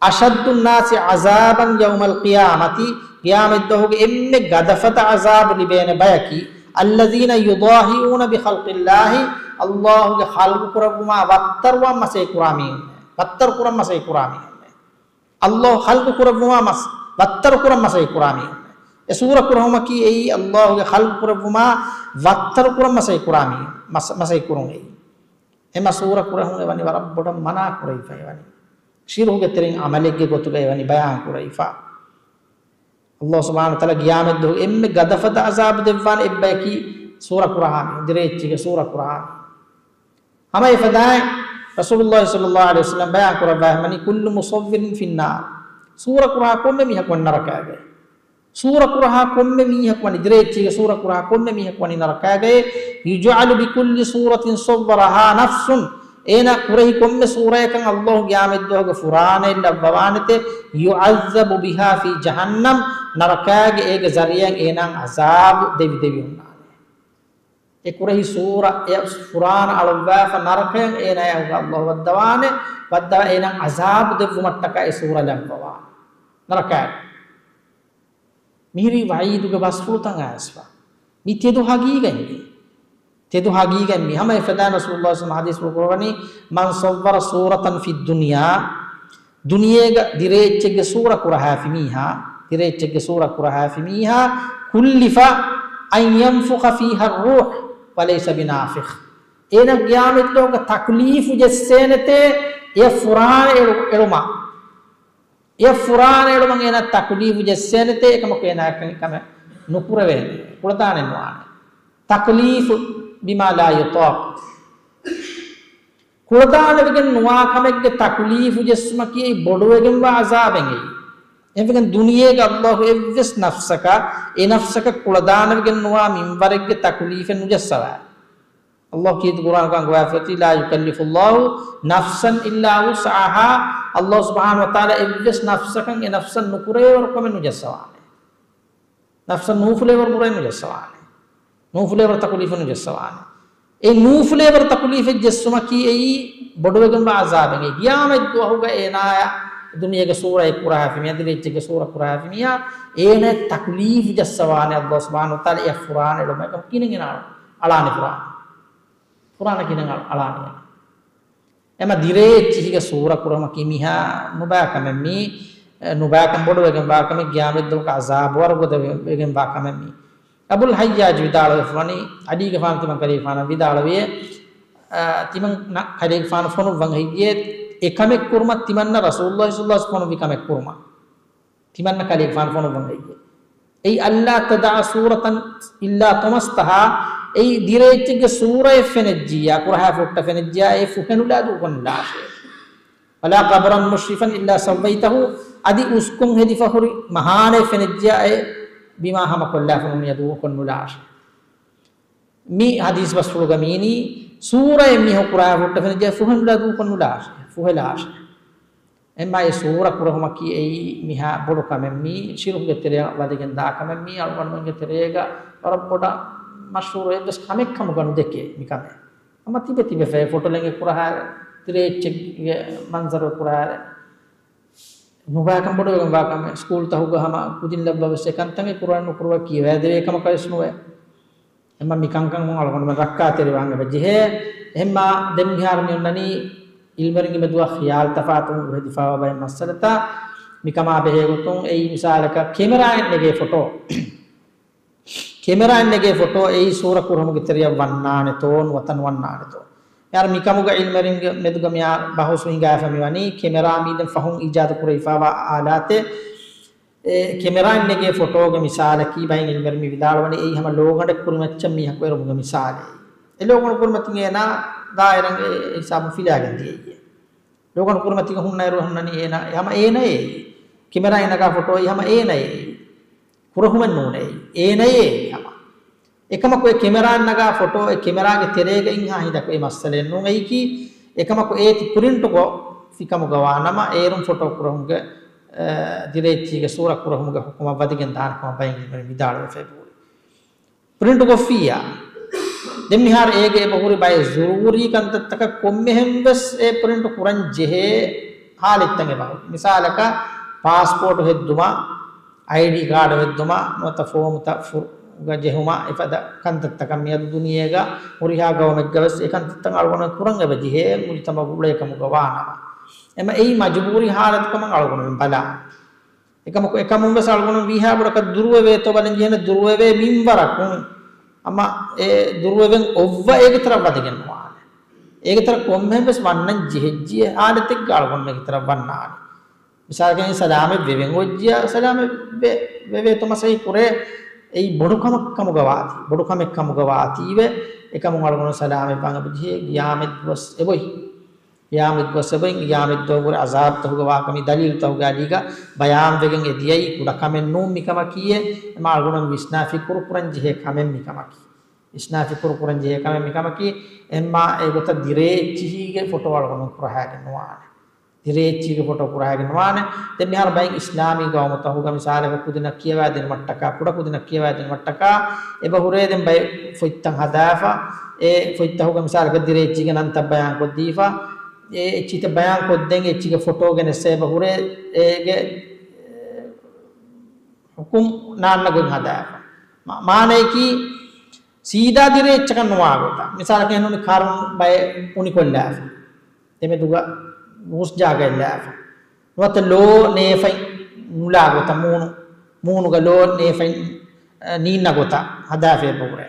أشد الناس عذابا يوم القيامة، ޤިޔާމަތްދުވަހުގެ އެންމެ ގަދަފަދަ ޢަޒާބު ލިބޭނެ ބަޔަކީ، الذين يضاهئون بخلق الله، ﷲގެ ޚަލްޤު ކުރެއްވުމާ ވައްތަރުވާން މަސައްކަތް ކުރާ މީހުން، ވައްތަރު ކުރަން މަސައްކަތް ކުރާ މީހުން. ﷲ ޚަލްޤު ކުރެއްވުމާ މަސް، ވައްތަރު ކުރަން މަސައްކަތް ކުރާ މީހުން. އެ ސޫރަ ކުރެހުމަކީ އެއީ ﷲގެ ޚަލްޤު ކުރެއްވުމާ ވައްތަރު ކުރަން މަސައްކަތް ކުރާ މީހުން، މަސް، މަސައްކަތް ކުރުން އެއީ. އެމަ ސޫރަ ކުރެހުން އެވަނީ ވަރަށް ބޮޑަށް މަނާ ކުރެވިފަ އެވަނީ. ޝިރުކުގެ ތެރެއިން ޢަމަލެއްގެ ގޮތުގަ އެވަނީ ބަޔާން ކުރެވިފަ. ﷲ ސުބްޙާނަހޫ ވަތަޢާލާ ޤިޔާމަތްދުވަހު އެންމެ ގަދަފަދަ ޢަޒާބު ދެއްވާނެ އެއްބަޔަކީ ސޫރަ ކުރަހާ މީހުން، ދިރޭ އެއްޗެއްގެ ސޫރަ ކުރަހާ މީހުން. ހަމަ އެފަދައިން ރަސޫލުﷲ ޞައްލަﷲ ޢަލައިހި ވަސައްލަމަ ބަޔާން ކުރައްވާ ހަމަނީ، كل مصور في النار. ސޫރަ ކުރަހާ ކޮންމެ މީހަކު ވަނީ ނަރަކައިގައި. ސޫރަ ކުރަހާ ކޮންމެ މީހަކު ވަނީ، ދިރޭ އެއްޗެއްގެ ސޫރަ ކުރަހާ ކޮންމެ މީހަކު ވަނީ ނަރަކައިގައި. يجعل بكل سورة صورها نفس. އޭނާ ކުރެހި ކޮންމެ ސޫރަޔަކަށް ﷲ ޤިޔާމަތްދުވަހުގެ ފުރާނައެއް ލައްވަވާނެތެ. يعذب بها في جهنم. ނަރަކައިގެ އޭގެ ޒަރިއައިން އޭނާއަށް ޢަޒާބު ދެވި ދެވި ހުންނާނެ. އެ ކުރެހި ސޫރަ އެ ފުރާނަ އަޅުއްވާފަ ނަރަކައަށް އޭނާއަށް ﷲ ވައްދަވާނެ، ވައްދަވާ އޭނާއަށް ޢަޒާބު ދެއްވުމަށްޓަކާ އެ ސޫރަ ލައްވަވާނެ ނަރަކައަށް. މިހިރީ ވަޢީދުގެ ބަސްފުޅުތައް އައިސްފަ. މި ތެދު ހަގީގަތް މީ. ތެދު ހަގީގަތް މީ. ހަމަ އެފަދައިން ރަސޫލުﷲ ޙަދީޘްފުޅު ކުރައްވަނީ، من صور صورة في الدنيا، ދުނިޔޭގަ ދިރޭ އެއްޗެއްގެ ސޫރަ ކުރަހާފި މީހާ، ދިރޭ އެއްޗެއްގެ ސޫރަ ކުރަހާފި މީހާ، كلف أن ينفخ فيها الروح وليس بنافخ. އޭނަ ޤިޔާމަތްދުވަހުގަ ތަކުލީފު ޖެއްސޭނެތޭ އެ ފުރާނަ އެޅު-، އެޅުމަށް. އެ ފުރާނަ އެޅުމަށް އޭނަ ތަކުލީފު ޖެއްސޭނެތޭ، އެކަމަކު އޭނާ އެކަން ކަމެއް ނުކުރެވޭނެ. ކުޅަދާނެއް ނުވާނެ. تكليف بما لا يطاق. ކުޅަދާނަވެގެން ނުވާ ކަމެއްގެ ތަކުލީފު ޖެއްސުމަކީ އެއީ ބޮޑުވެގެންވާ ޢަޒާބެއް އެއީ. އެހެންވެގެން ދުނިޔޭގަ ﷲ އެއްވެސް ނަފްސަކަށް، އެ ނަފްސަކަށް ކުޅަދާނަވެގެން ނުވާ މިންވަރެއްގެ ތަކުލީފެއް ނުޖައްސަވާ. ﷲ ކީރިތި ޤުރްއާނުގަ އަންގަވާފައި، لا يكلف الله نفسا إلا وسعها. ﷲ ސުބްޙާނަހޫ ވަތަޢާލާ އެއްވެސް ނަފްސަކަށް އެ ނަފްސަށް ނުކުރެވޭވަރު ކަމެއް ނުޖައްސަވާނެ. ނަފްސަށް ނޫފުލޭވަރު ބުރައެއް ނުޖައްސަވާނެ. ނޫފުލޭވަރު ތަކުލީފެއް ނުޖައްސަވާނެ. އެ ނޫފުލޭވަރު ތަކުލީފެއް ޖެއްސުމަކީ އެއީ ބޮޑުވެގެންވާ ޢަޒާބެއް. ޤިޔާމަތް ދުވަހުގަ އޭނާޔަށް ދުނިޔޭގެ ސޫރައެއް ކުރަހާފި މީހާ، ދިރޭ އެއްޗެއްގެ ސޫރަ ކުރަހާފި މީހާ، އޭނައަށް ތަކުލީފު ޖައްސަވާނެ ﷲ ސުބްޙާނަހޫ ވަތަޢާލާ އެ ފުރާނަ އެޅުމަށް. އެކަމަކު ކިހިނެއް އަޅާނެ ފުރާނަ؟ ފުރާނަ ކިހިނެއް އަޅާނެ؟ އެމަ ދިރޭ އެއްޗިހިގެ ސޫރަ ކުރުމަކީ މީހާ ނުބާ ކަމެއް މީ، ނުބާކަން ބޮޑުވެގެންވާ ކަމެއް، ޤިޔާމަތްދުވަހު ޢަޒާބު ވަރުގަދަވެގެންވާ ކަމެއް މީ. އަބުލް ޙައްޔާޖް ވިދާޅުވެފަވަނީ، ޢަލީގެފާނު ތިމަން ކަލޭގެފާނަށް ވިދާޅުވިއޭ، އާ، ތިމަން ނަ-، ކަލޭގެފާނު ފޮނުއްވަން ހެއްޔޭ، އެކަމެއް ކުރުމަށް ތިމަންނަ ރަސޫލުﷲ ޞައްލަﷲ ޢަލައިހި ވަސައްލަމަ ފޮނުއްވި ކަމެއް ކުރުމަށް. ތިމަންނަ ކަލޭގެފާނު ފޮނުއްވަން ހެއްޔޭ. އެއީ، ألا تدع سورة إلا طمستها، އެއީ، ދިރޭ އެއްޗެއްގެ ސޫރައެއް ފެނެއްޖިއްޔާ، ކުރަހާ ފޮށްޓަ ފެނެއްޖިއްޔާ، އެ ފުހެނުލާ ދޫކޮށްނުލާށޭ. ولا قبرا مشرفا إلا سويته، އަދި އުސްކޮށް ހެދި ފަހުރި މަހާނެއް ފެނެއްޖިއްޔާ، އެ ބިމާ ހަމަކޮށްލާފަ ނޫނިއްޔާ ދޫކޮށްނުލާށޭ. މި ޙަދީޘް ބަސްފުޅުގަ މީނީ، ސޫރައެއް މީހަކު ކުރާ ފޮށްޓަ ފެނިއްޖެ ފުހެނުލާ ދޫކޮށްނުލާށޭ، ފުހެލާށޭ. އެމާ އެ ސޫރަ ކުރެހުމަކީ އެއީ މިހާ ބޮޑު ކަމެއް މީ، ޝިރުކުގެ ތެރެއަށް ވަދެގެން ދާ ކަމެއް މީ، އަޅުގަނޑުމެންގެ ތެރޭގަ ވަރަށް ބޮޑަށް މަޝްހޫރު އެއްވެސް ކަމެއް ކަމުގަ ނުދެކޭ މިކަމެއް. ހަމަ ތިބެ ތިބެފައި ފޮޓޯ ލެނގެ ކުރަހާ، ދިރޭ އެއްޗެއްގެ މަންޒަރު ކުރަހާ، ނުބާކަން ބޮޑުވެގެން ވާ ކަމެއް، ސްކޫލް ތަހުގަ ހަމަ ކުދިން ލައްވާ ވެސް އެކަންތައް ކުރާން ނުކުރުވާ ކިޔަވާ ދެވޭ ކަމަކަށް ވެސް ނުވޭ. އެމަ މިކަންކަން އަޅުގަނޑުމެން ރައްކާތެރިވާން އެބަ ޖެހޭ. އެހެންމާ ދެން މިހާރު މި އޮންނަނީ އިލްމުވެރިންގެ މެދުގަ ޚިޔާލު ތަފާތު ހެދިފައިވާ ބައެއް މައްސަލަތައް. މިކަމާ ބެހޭގޮތުން އެއީ މިސާލަކަށް ކެމެރާއިން ނެގޭ ފޮޓޯ. ކެމެރާއިން ނެގޭ ފޮޓޯ އެއީ ސޫރަ ކުރަމުގެ ތެރެއަށް ވަންނާނެތޯ ނުވަތަ ނުވަންނާނެތޯ؟ މިހާރު މިކަމުގަ އިލްމުވެރިންގެ މެދުގަ މިހާ ބަހުސް ހިނގާފަ މިވަނީ ކެމެރާ މީދެން ފަހުން އީޖާދު ކުރެވިފައިވާ އާލާތެއް. އެ ކެމެރާއިން ނެގޭ ފޮޓޯގެ މިސާލަކީ ބައެއް އިލްމުވެރިން މި ވިދާޅުވަނީ އެއީ ހަމަ ލޯގަނޑެއް ކުރިމައްޗަށް މީހަކު އެރުމުގެ މިސާލެއް. އެ ލޯގަނޑު ކުރިމަތިން އޭނާ ދާއިރަށް އެ ހިސާބުން ފިލާގެން ދިޔައީ. ލޯގަނޑު ކުރިމަތީގަ ހުންނައިރު ހުންނަނީ އޭނާ ހަމަ އޭނައޭ. ކެމެރާއިން ނަގާ ފޮޓޯއީ ހަމަ އޭނައޭ. ކުރަހުމެއް ނޫނޭ. އޭނައޭ ހަމަ. އެކަމަކު އެ ކެމެރާއިން ނަގާ ފޮޓޯ އެ ކެމެރާގެ ތެރޭގަ އިންހާ ހިނދަކު އެ މައްސަލައެއް ނޫން. އެއީކީ އެކަމަކު އޭތި ޕްރިންޓުކޮށް ފިކަމުގަ ވާނަމަ އޭރުން ފޮޓޯ ކުރަހުމުގެ، އަ، ދިރޭއްޗީގެ ސޫރަ ކުރަހުމުގެ ހުކުމަށް ވަދެގެން ދާނެ ކަމަށް ބައެއް އިލްމުވެރިން ވިދާޅުވެފައި ބުރި. ޕްރިންޓު ކޮށްފިއްޔާ. ދެން މިހާރު އޭގެ އެބަހުރި ބައެއް ޒުރޫރީ ކަންތައްތަކަށް ކޮންމެހެން ވެސް އެ ޕްރިންޓު ކުރަން ޖެހޭ ހާލަތްތައް އެބަހުރި. މިސާލަކަށް، ޕާސްޕޯޓު ހެއްދުމަށް، އައިޑީ ކާޑު ހެއްދުމަށް، ނުވަތަ ފޯމުތައް ފުރުގަ ޖެހުމަށް އެފަދަ ކަންތައްތަކަށް މިއަދު ދުނިޔޭގަ ހުރިހާ ގައުމެއްގަ ވެސް އެ ކަންތައްތައް އަޅުގަނޑު ކުރަން އެބަ ޖެހޭ މުޖުތަމަޢު އުޅޭ ކަމުގަ ވާނަމަ. އެމަ އެއީ މަޖުބޫރީ ހާލަތު ކަމަށް އަޅުގަނޑު ބަލާނަން. އެކަމަކު އެކަމުން ވެސް އަޅުގަނޑު ވީހާ ބޮޑަކަށް ދުރުވެވޭތޯ ބަލަން ޖެހޭނެ ދުރުވެވޭ މިންވަރަކުން. އަމަ އެ ދުރުވެވެން އޮއްވަ އޭގެ ތެރަށް ވަދެގެން ނުވާނެ. އޭގެ ތެރަށް ކޮންމެހެން ވެސް ވަންނަން ޖެހެއްޖިޔޭ ހާލަތެއްގަ އަޅުގަނޑު އޭގެ ތެރަށް ވަންނާނެ. މިސާލަކަށް ސަލާމެއް ވެވެން އޮއްޖިޔާ ސަލާމެއް ވެ، ވެވޭތޯ މަސައްކަތް ކުރޭ. އެއީ ބޮޑު ކަމެއް ކަމުގަ ވާތީ. ބޮޑު ކަމެއް ކަމުގަ ވާތީވެ. އެކަމުން އަޅުގަނޑު ސަލާމެއް ވާން އެބަޖެހޭ ގިޔާމަތް ދުވަސް އެބޮތް. ގިޔާމަތް ދުވަސް އެބައިން، ގިޔާމަތް ދުވަހުގެ އަޒާބުތަކުގެ ވާކަމީ ދަލީލުތަކުގެ އަލީގަ ބަޔާންވެގެން އެ ދިޔައީ ކުޑަ ކަމެއް ނޫން މިކަމަކީއޭ، އެމާ އަޅުގަނޑު ވިސްނާ ފިކުރު ކުރަން ޖެހޭ ކަމެއް މިކަމަކީ. ވިސްނާ ފިކުރު ކުރަން ޖެހޭ ކަމެއް މިކަމަކީ، އެމާ އެގޮތަށް ދިރޭ އެއްޗިހީގެ ފޮޓޯ އަޅުގަނޑު ކުރަހާގެން ނުވާނެ. ދިރޭ އެއްޗީގެ ފޮޓޯ ކުރަހާގެން ނުވާނެ. ދެން މިހާރު ބައެއް އިސްލާމީ ގައުމުތަކުގަ މިސާލަކަށް ކުދިންނަށް ކިޔަވާދިނުމަށްޓަކާ، ކުޑަ ކުދިންނަށް ކިޔަވާދިނުމަށްޓަކާ، އެބަހުރޭ ދެން ބައެއް ފޮތްތައް ހަދާފަ، އެ ފޮތްތަކުގަ މިސާލަކަށް ދިރޭ އެއްޗީގެ ނަންތައް ބަޔާންކޮށްދީފަ، އެ އެއްޗިތައް ބަޔާންކޮށްދޭން އެއްޗީގެ ފޮޓޯ ގެނެއްސަ އެބަހުރޭ އޭގެ ހުކުމް ނާންނަ ގޮތް ހަދާފަ. މާ-، މާނަޔަކީ ސީދާ ދިރޭ އެއްޗަކަށް ނުވާ ގޮތަށް. މިސާލަކަށް އެހެންނޫނީ ކަރުން ބައެއް އުނިކޮށްލާފަ. ދެމެދުގަ ހުސް ޖާގައެއް ލާފަ. ނުވަތަ ލޯ ނޭފައި ނުލާ ގޮތަށް މޫނު، މޫނުގަ ލޯ ނޭފައި، އަ، ނީންނަ ގޮތަށް ހަދާފަ އެބަހުރޭ.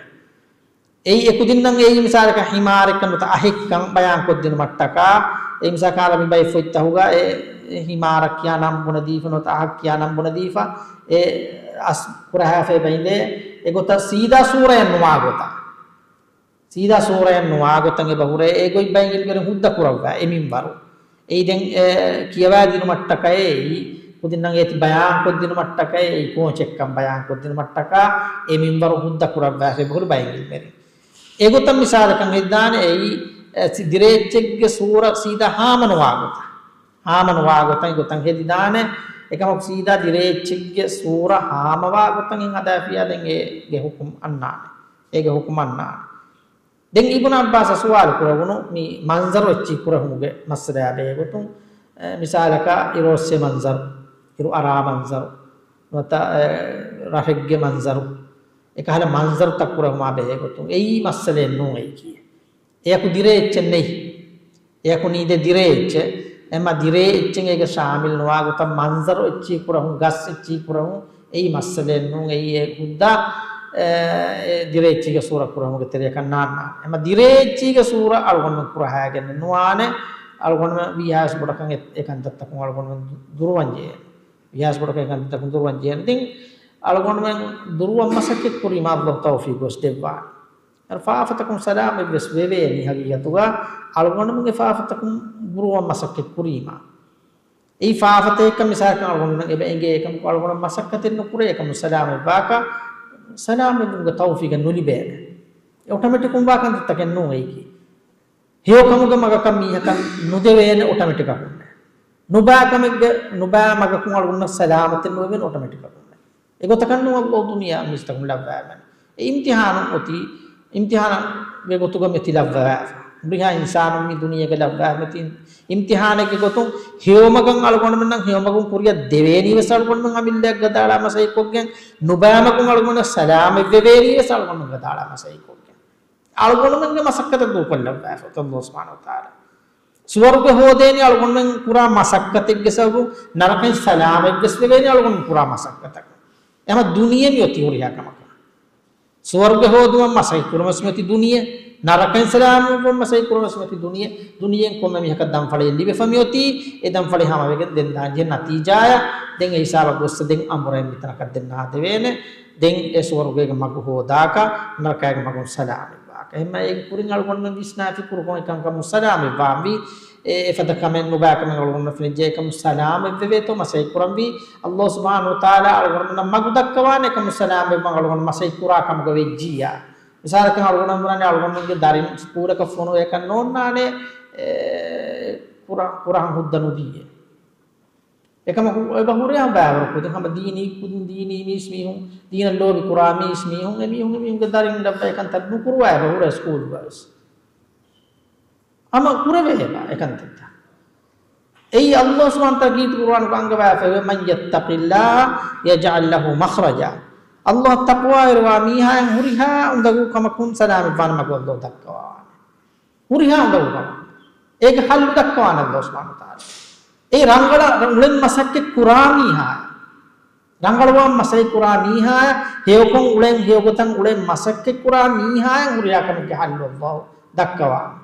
އެއީ އެކުދިންނަށް އެއީ މިސާލަކަށް ހިމާރެއްކަން ނުވަތަ އަހެއްކަން ބަޔާންކޮށްދިނުމަށްޓަކާ، އެ މިސާލަކަށް މި ބައެއް ފޮތްތަކުގަ އެ، އެ ހިމާރަށް ކިޔާ ނަން ބުނެދީފަ ނުވަތަ އަހަށް ކިޔާ ނަން ބުނެދީފަ، އެ އަސް ކުރަހާފަ އެބައިނދޭ، އެގޮތަށް ސީދާ ސޫރަޔަށް ނުވާ ގޮތަށް. ސީދާ ސޫރަޔަށް ނުވާ ގޮތަށް އެބަ ހުރޭ، އެ ގޮތް ބައެއް އިލްމުވެރިން ހުއްދަ ކުރައްވާ އެ މިންވަރު. އެއީ ދެން، އެ، ކިޔަވާދިނުމަށްޓަކައޭ، ކުދިންނަށް އޭތި ބަޔާންކޮށްދިނުމަށްޓަކައޭ، ކޯޗެއްކަން ބަޔާންކޮށްދިނުމަށްޓަކާ، އެ މިންވަރު ހުއްދަ ކުރައްވާފަ އެބަ ހުރި ބައެއް އިލްމުވެރިން. އެގޮތަށް މިސާލަކަށް ހެދިދާނެ އެއީ، އެ، ސި-، ދިރޭއްޗެއްގެ ސޫރަ ސީދާ ހާމަނުވާ ގޮތަށް. ހާމަނުވާ ގޮތަށް އެގޮތަށް ހެދިދާނެ. އެކަމަކު ސީދާ ދިރޭއްޗެއްގެ ސޫރަ ހާމަވާ ގޮތަށް އިން ހަދާފިއްޔާ ދެން އޭގެ ހުކުމް އަންނާނެ. އޭގެ ހުކުމް އަންނާނެ. ދެން އިބުނު ޢައްބާސަށް ސުވާލު ކުރެވުނު މި މަންޒަރު އެއްޗިހި ކުރެހުމުގެ މައްސަލަޔާ ބެހޭގޮތުން، އެ، މިސާލަކަށް އިރުއޮއްސޭ މަންޒަރު، އިރު އަރާ މަންޒަރު، ނުވަތަ، އެ، ރަށެއްގެ މަންޒަރު، އެކަހަލަ މަންޒަރުތައް ކުރެހުމާ ބެހޭގޮތުން އެއީ މައްސަލައެއް ނޫން އެއީކީ. އެޔަކު ދިރޭ އެއްޗެއް ނެތް. އެޔަކު ނީދޭ ދިރޭ އެއްޗެއް. އެމަ ދިރޭ އެއްޗެއް އޭގެ ޝާމިލް ނުވާ ގޮތަށް މަންޒަރު އެއްޗިހި ކުރެހުން، ގަސް އެއްޗިހި ކުރެހުން އެއީ މައްސަލައެއް ނޫން. އެއީ އެ ހުއްދަ، އެ، އެ ދިރޭ އެއްޗީގެ ސޫރަ ކުރެހުމުގެ ތެރެއަކަށް ނާންނާނެ. އެމަ ދިރޭ އެއްޗީގެ ސޫރަ އަޅުގަނޑުމެން ކުރަހާގެން ނުވާނެ. އަޅުގަނޑުމެން ވީހާވެސް ބޮޑަކަށް އެ، އެ ކަންތައްތަކުން އަޅުގަނޑުމެން ދުރުވަން ޖެހޭނެ. ވީހާވެސް ބޮޑަކަށް އެ ކަންތައްތަކުން ދުރުވަން ޖެހޭނެ. ދެން އަޅުގަނޑުމެން ދުރުވަން މަސައްކަތް ކުރީމަ އައްލާހު ތައުފީޤު ވެސް ދެއްވާނެ. އަރަ ފާފަތަކުން ސަލާމަތް ވެސް ވެވޭނީ ހަގީގަތުގަ އަޅުގަނޑުމެންގެ ފާފަތަކުން ދުރުވަން މަސައްކަތް ކުރީމަ. އެއީ ފާފަތަކެއްކަން މިސާލަކަށް އަޅުގަނޑުމެން އެބަ އެނގޭ އެކަމަކު އަޅުގަނޑު މަސައްކަތެއް ނުކުރޭ އެކަމު ސަލާމަތް ވާކަށް ސަލާމަތްވުމުގެ ތައުފީޤެއް ނުލިބޭނެ. އެ އޮޓޮމެޓިކުން ވާ ކަންތައްތަކެއް ނޫން އެއީކީ. ހެޔޮ ކަމުގެ މަގަކަށް މީހަކަށް ނުދެވޭނެ އޮޓޮމެޓިކަކުންނެ. ނުބާ ކަމެއްގެ، ނުބާ މަގަކުން އަޅުގަނޑަށް ސަލާމަތެއް ނުވެވޭނެ އޮޓޮމެޓިކަކުންނެ. އެގޮތަކަށް ނޫން އައްލާހު ދުނިޔެ މީސްތަކުން ލައްވާފަ އެ އިމްތިހާނު އޮތީ، އިމްތިހާނުގެ ގޮތުގަ މިއޮތީ ލައްވާފަ. ހުރިހާ އިންސާނުން މި ދުނިޔޭގަ ލައްވާފަ އޮތީ އިމްތިހާނެއްގެ ގޮތުން. ހެޔޮމަގަށް އަޅުގަނޑުމެންނަށް ހެޔޮމަގުން ކުރިއަށް ދެވޭނީ ވެސް އަޅުގަނޑުމެން އަމިއްލައަށް ގަދައަޅާ މަސައްކަތްކޮށްގެން، ނުބާމަގުން އަޅުގަނޑަށް ސަލާމަތްވެވޭނީ ވެސް އަޅުގަނޑުމެން ގަދައަޅާ މަސައްކަތްކޮށްގެން. އަޅުގަނޑުމެންގެ މަސައްކަތަށް ދޫކޮށްލައްވާފަ އޮތީ އައްލާހު ސުބްޙާނަހޫ ވަތަޢާލާ. ސުވަރުގެ ހޯދޭނީ އަޅުގަނޑުމެން ކުރާ މަސައްކަތެއްގެ ސަބަބުން، ނަރަކައިން ސަލާމަތްވެސް ވެވޭނީ އަޅުގަނޑުމެން ކުރާ މަސައްކަތަކަށް. އެމަ ދުނިޔެ މި އޮތީ ހުރިހާ ކަމަކަށް. ސުވަރުގެ ހޯދުމަށް މަސައްކަތް ކުރަމަސް މިއޮތީ ދުނިޔެ، ނަރަކައިން ސަލާމަތްވުމަށް މަސައްކަތް ކުރަމަސް މިއޮތީ ދުނިޔެ. ދުނިޔެއިން ކޮންމެ މީހަކަށް ދަންފަޅިއެއް ލިބިފަ މިއޮތީ، އެ ދަންފަޅި ހަމަވެގެން ދެން ދާންޖެހޭ ނަތީޖާއަށް. ދެން އެ ހިސާބަށް ގޮއްސަ ދެން އަނބުރައެއް މިތަނަކަށް ދެން ނާދެވޭނެ. ދެން އެ ސުވަރުގޭގެ މަގު ހޯދާކަށް، ނަރަކައިގެ މަގުން ސަލާމަތްވާކަށް. އެހެންމަ އޭގެ ކުރިން އަޅުގަނޑުމެން ވިސްނާ ފިކުރުކޮށް އެކަންކަމުން ސަލާމަތްވާންވީ. އެ، އެފަދަ ކަމެއް ނުބާ ކަމެއް އަޅުގަނޑު ފެނިއްޖެ އެކަމު ސަލާމަތްވެވޭތޯ މަސައްކަތް ކުރަންވީ. އައްލާހު ސުބްޙާނަހު ވަތަޢާލާ އަޅުގަނޑުމެންނަށް މަގު ދައްކަވާނެ އެކަމު ސަލާމަތްވާން އަޅުގަނޑު މަސައްކަތް ކުރާ ކަމުގަ ވެއްޖިއްޔާ. މިސާލަކަށް އަޅުގަނޑު ވަނީ އަޅުގަނޑުގެ ދަރިން ސްކޫލަކަށް ފޮނުވޭކަށް ނޯންނާނެ، އެ، ކުރަ-، ކުރަހަން ހުއްދަ ނުދީއޭ. އެކަމަކު އެބަ ހުރޭ ހަމަ ބައިވަރު ކުދިން ހަމަ ދީނީ ކުދިން ދީނީ މީސް މީހުން، ދީނަށް ލޯބި ކުރާ މީސް މީހުން، އެ މީހުން އެ މީހުންގެ ދަރިން ލައްވަ އެކަންތައް ނުކުރުވާ އެބަ ހުރޭ ސްކޫލުގަވެސް. ހަމަ ކުރެވޭ އެބަ އެކަންތައްތައް. އެއީ އައްލާހު ސުބްޙާނަހު ވަތަޢާލާ ކީރިތި ޤުރުއާނުގަ އަންގަވާފައިވޭ، "مَن يَتَّقِ اللَّهَ يَجْعَل لَّهُ مَخْرَجًا." އައްލާހަށް ތަޤްވާވެރިވާ މީހާއަށް ހުރިހާ އުނދަގޫ ކަމަކުން ސަލާމަތްވާނެ މަގު އައްލާހު ދައްކަވާނެ. ހުރިހާ އުނދަގޫ ކަމަކުން އޭގެ ޙައްލު ދައްކަވާނެ އައްލާހު ސުބްޙާނަހު ވަތަޢާލާ. އެ ރަނގަޅަށް އުޅެން މަސައްކަތް ކުރާ މީހާއަށް، ރަނގަޅުވާން މަސައްކަތް ކުރާ މީހާއަށް، ހެޔޮކޮށް އުޅެން ހެޔޮގޮތަށް އުޅެން މަސައްކަތް ކުރާ މީހާއަށް ހުރިހާ ކަމެއްގެ ޙައްލު އައްލާހު ދައްކަވާނެ.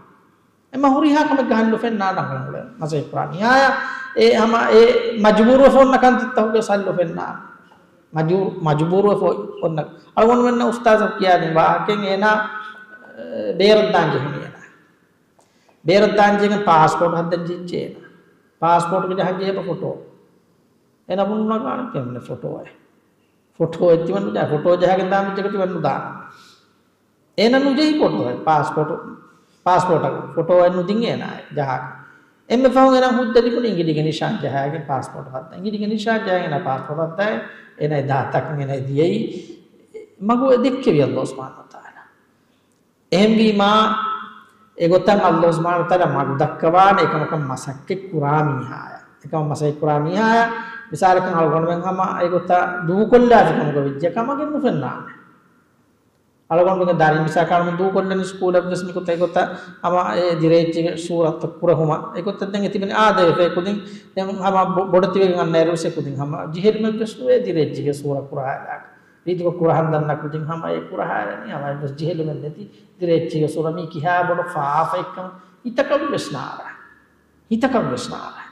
އެމަ ހުރިހާ ކަމެއްގެ ޙައްލު ފެންނާނެ ރަނގަޅަށް އުޅެން މަސައްކަތް ކުރާ މީހާއަށް. އެ ހަމަ އެ މަޖުބޫރުވެފަ އޮންނަ ކަންތައްތަކުގެ ޙައްލު ފެންނާނެ. މަޖު-، މަޖުބޫރުވެފަ އޮންނަ. އަޅުގަނޑުމެންނަށް އުސްތާޛަކު ކިޔާދިން ވާހަކައެއް އޭނާ، އެ، ބޭރަށް ދާން ޖެހުނީ އޭނާ. ބޭރަށް ދާން ޖެހިގެން ޕާސްޕޯޓް ހައްދަން ޖެހިއްޖެ އޭނާ. ޕާސްޕޯޓުގެ ޖަހަން ޖެހޭ އެބަ ފޮޓޯ. އޭނަ ބުނުނަގާނެ ކެމްނެ ފޮޓޯއެއް. ފޮޓޯއެއް ތިމަން ނުޖާ، ފޮޓޯ ޖަހަގެން ދާން މިއްޖަކަ ތިމަން ނުދާނެ. އޭނަ ނުޖެހި ފޮޓޯއެއް، ޕާސްޕޯޓު، ޕާސްޕޯޓަށް ފޮޓޯއެއް ނުދިން އޭނާ ޖަހާ. އެންމެ ފަހުން އޭނަ ހުއްދަ ލިބުނީ އިނގިލިގެ ނިޝާން ޖަހާގެން ޕާސްޕޯޓު ހައްދަ. އިނގިލިގެ ނިޝާން ޖަހާ އޭނާ ޕާސްޕޯޓު ހައްދައި، އޭނާ ދާތަކުން އޭނާ ދިޔައީ. މަގު ދެއްކެވި އައްލާހު ސުބްޙާނަހު ވަތަޢާލާ. އެހެންވީމާ، އެގޮތަށް އައްލާހު ސުބްޙާނަހު ވަތަޢާލާ މަގު ދައްކަވާނެ އެކަމަކަށް މަސައްކަތް ކުރާ މީހާއަށް. އެކަމަށް މަސައްކަތް ކުރާ މީހާއަށް، މިސާލަކަށް އަޅުގަނޑުމެން ހަމަ އެގޮތަށް ދޫކޮށްލާފި ކަމުގަ ވެއްޖެ ކަމަކެއް ނުފެންނާނެ. އަޅުގަނޑުމެންގެ ދަރިން މިސާލަކަށް ދޫކޮށްލަނީ ސްކޫލަށްވެސް މިގޮތަށް އެގޮތަށް ހަމަ އެ ދިރޭއްޗިގެ ސޫރަތަށް ކުރެހުމަށް. އެގޮތަށް ދެން އެތިބެނީ އާދަވެފަ އެކުދިން ދެން ހަމަ ބޮ-، ބޮޑެތިވެގެން އަންނައިރުވެސް އެކުދިން ހަމަ ޖެހިލުމެއްވެސް ނުވޭ ދިރޭއްޗިގެ ސޫރަ ކުރާ ރީތިކޮށް ކުރަހަން ދަންނަ ކުދިން ހަމަ އެ ކުރަހާލަނީ ހަމަ އެއްވެސް ޖެހިލުމެއް ނެތި ދިރޭއްޗިގެ ސޫރަ މީ ކިހާ ބޮޑު ފާފައެއްކަން ހިތަކަށްވެސް ނާރާ. ހިތަކަށްވެސް ނާރާ.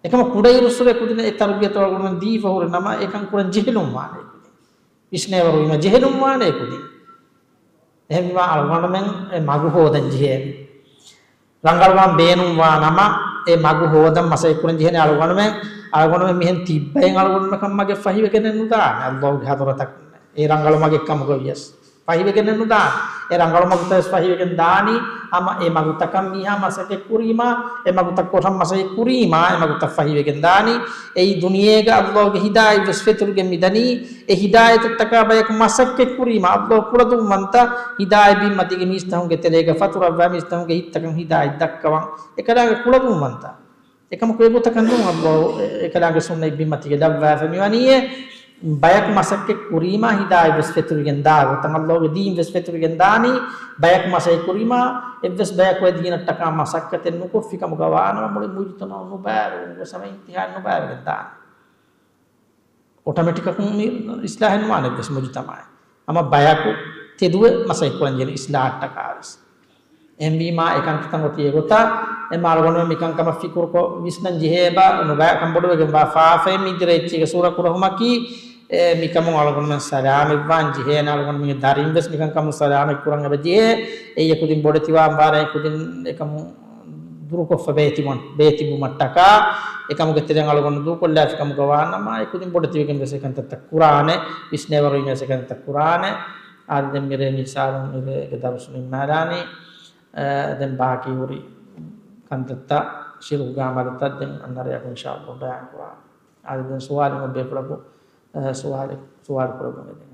އެކަމަ ކުޑައިރުއްސުރެ ކުދިން އެ ތަރުބިޔަތު އަޅުގަނޑުމެން ދީފަ ހުރި ނަމަ އެކަން ކުރަން ޖެހިލުން ވާނެ ކުދިން. ވިސްނޭވަރު ވީމަ ޖެހިލުން ވާނެ ކުދިން. އެހެންވީމާ އަޅުގަނޑުމެން އެ މަގު ހޯދަން ޖެހޭނެ. ރަނގަޅުވާން ބޭނުންވާ ނަމަ، އެ މަގު ހޯދަން މަސައްކަތް ކުރަން ޖެހޭނެ އަޅުގަނޑުމެން، އަޅުގަނޑުމެން މިހެން ތިއްބައިން އަޅުގަނޑުމެން ކަން މަގެއް ފަހިވެގެނެއް ނުދާނެ، އައްލާހުގެ ޙަޟްރަތަކުން އެ ރަނގަޅު މަގެއް ކަމުގަ ވިޔަސް. ފަހިވެގެނެއް ނުދާނެ. އެ ރަނގަޅު މަގުތައް ވެސް ފަހިވެގެން ދާނީ، ހަމަ އެ މަގުތަކަށް މީހާ މަސައްކަތް ކުރީމާ، އެ މަގުތައް ކޮށަން މަސައްކަތް ކުރީމާ، އެ މަގުތައް ފަހިވެގެން ދާނީ. އެއީ ދުނިޔޭގަ އައްލާހުގެ ހިދާޔަތް ވެސް ފެތުރިގެން މިދަނީ. އެ ހިދާޔަތަށްޓަކާ ބަޔަކު މަސައްކަތް ކުރީމަ، އައްލާހު ކުޅަދުންވަންތަ ހިދާޔަތް ބިންމަތީގެ މީސްތަކުންގެ ތެރޭގަ ފަތުރައްވާ މީސްތަކުންގެ ހިތްތަކަށް ހިދާޔަތް ދައްކަވަން. އެކަލާނގެ ކުޅަދުންވަންތަ. އެކަމަކު އެގޮތަކަށް ނޫން އައްލާހު އެކަލާނގެ ސުންނަތް ބިންމަތީގަ ލައްވާފަ މިވަނީއޭ. ބަޔަކު މަސައްކަތް ކުރީމާ ހިދާޔަތް ވެސް ފެތުރިގެން ދާ ގޮތަށް، އައްލާހުގެ ދީން ވެސް ފެތުރިގެން ދާނީ. ބަޔަކު މަސައްކަތް ކުރީމާ އެއްވެސް ބަޔަކު އެ ދީނަށްޓަކާ މަސައްކަތެއް ނުކޮށްފި ކަމުގަ ވާނަމަ މުޅި މުޖުތަމަޢު ނުބައިވެގެން ގޮސް ހަމަ އިންތިހާއެއް ނުބައިވެގެން ދާނެ. އޮޓޮމެޓިކަކުން މި އިސްލާހެއް ނުވާނެ އެއްވެސް މުޖުތަމަޢެއް. ހަމަ ބަޔަކު ތެދުވެ މަސައްކަތް ކުރަން ޖެހޭނެ އިސްލާހަށްޓަކާ ވެސް. އެހެންވީމާ އެކަންތައްތައް އޮތީ އެގޮތަށް، އެމަ އަޅުގަނޑުމެން މިކަންކަމަށް ފިކުރުކޮށް ވިސްނަން ޖެހޭ ބާ ނުބައި ކަންބޮޑުވެގެންވާ ފާފައެއް މި ދިރޭއްޗީގެ ސޫރަ ކުރަހުމަކީ، އެ، މިކަމުން އަޅުގަނޑުމެން ސަލާމަތްވާން ޖެހޭނެ، އަޅުގަނޑުމެންގެ ދަރިން ވެސް މިކަންކަމުން ސަލާމަތް ކުރަން އެބަ ޖެހޭ. އެއީ އެކުދިން ބޮޑެތިވާން ވާރޭ އެކުދިން އެކަމުން ދުރުކޮށްފަ ބޭތިބުން، ބޭތިބުމަށްޓަކާ، އެކަމުގެ ތެރެއިން އަޅުގަނޑު ދޫކޮށްލާފި ކަމުގަ ވާނަމަ، އެކުދިން ބޮޑެތިވެގެން ވެސް އެކަންތައްތައް ކުރާނެ، ވިސްނޭވަރު ވީމަ ވެސް އެކަންތައް ކުރާނެ. އާދެ، ދެން މިރޭ މިސާލުން މިރޭގެ ދަރުސު ނިންމާލާނީ. އަ، ދެން ބާކީ ހުރި ކަންތައްތައް، ޝިރުކުގެ ޢަމަލުތައް ދެން އަންނަ ރެޔަކު އިންޝާﷲ ބަޔާން ކުރާނެ. އާދެ، ދެން ސުވާލެއް އޮތް ބޭފުޅަކު، އަ، ސުވާލެއް، ސުވާލު ކުރެއްވުން އެދެން.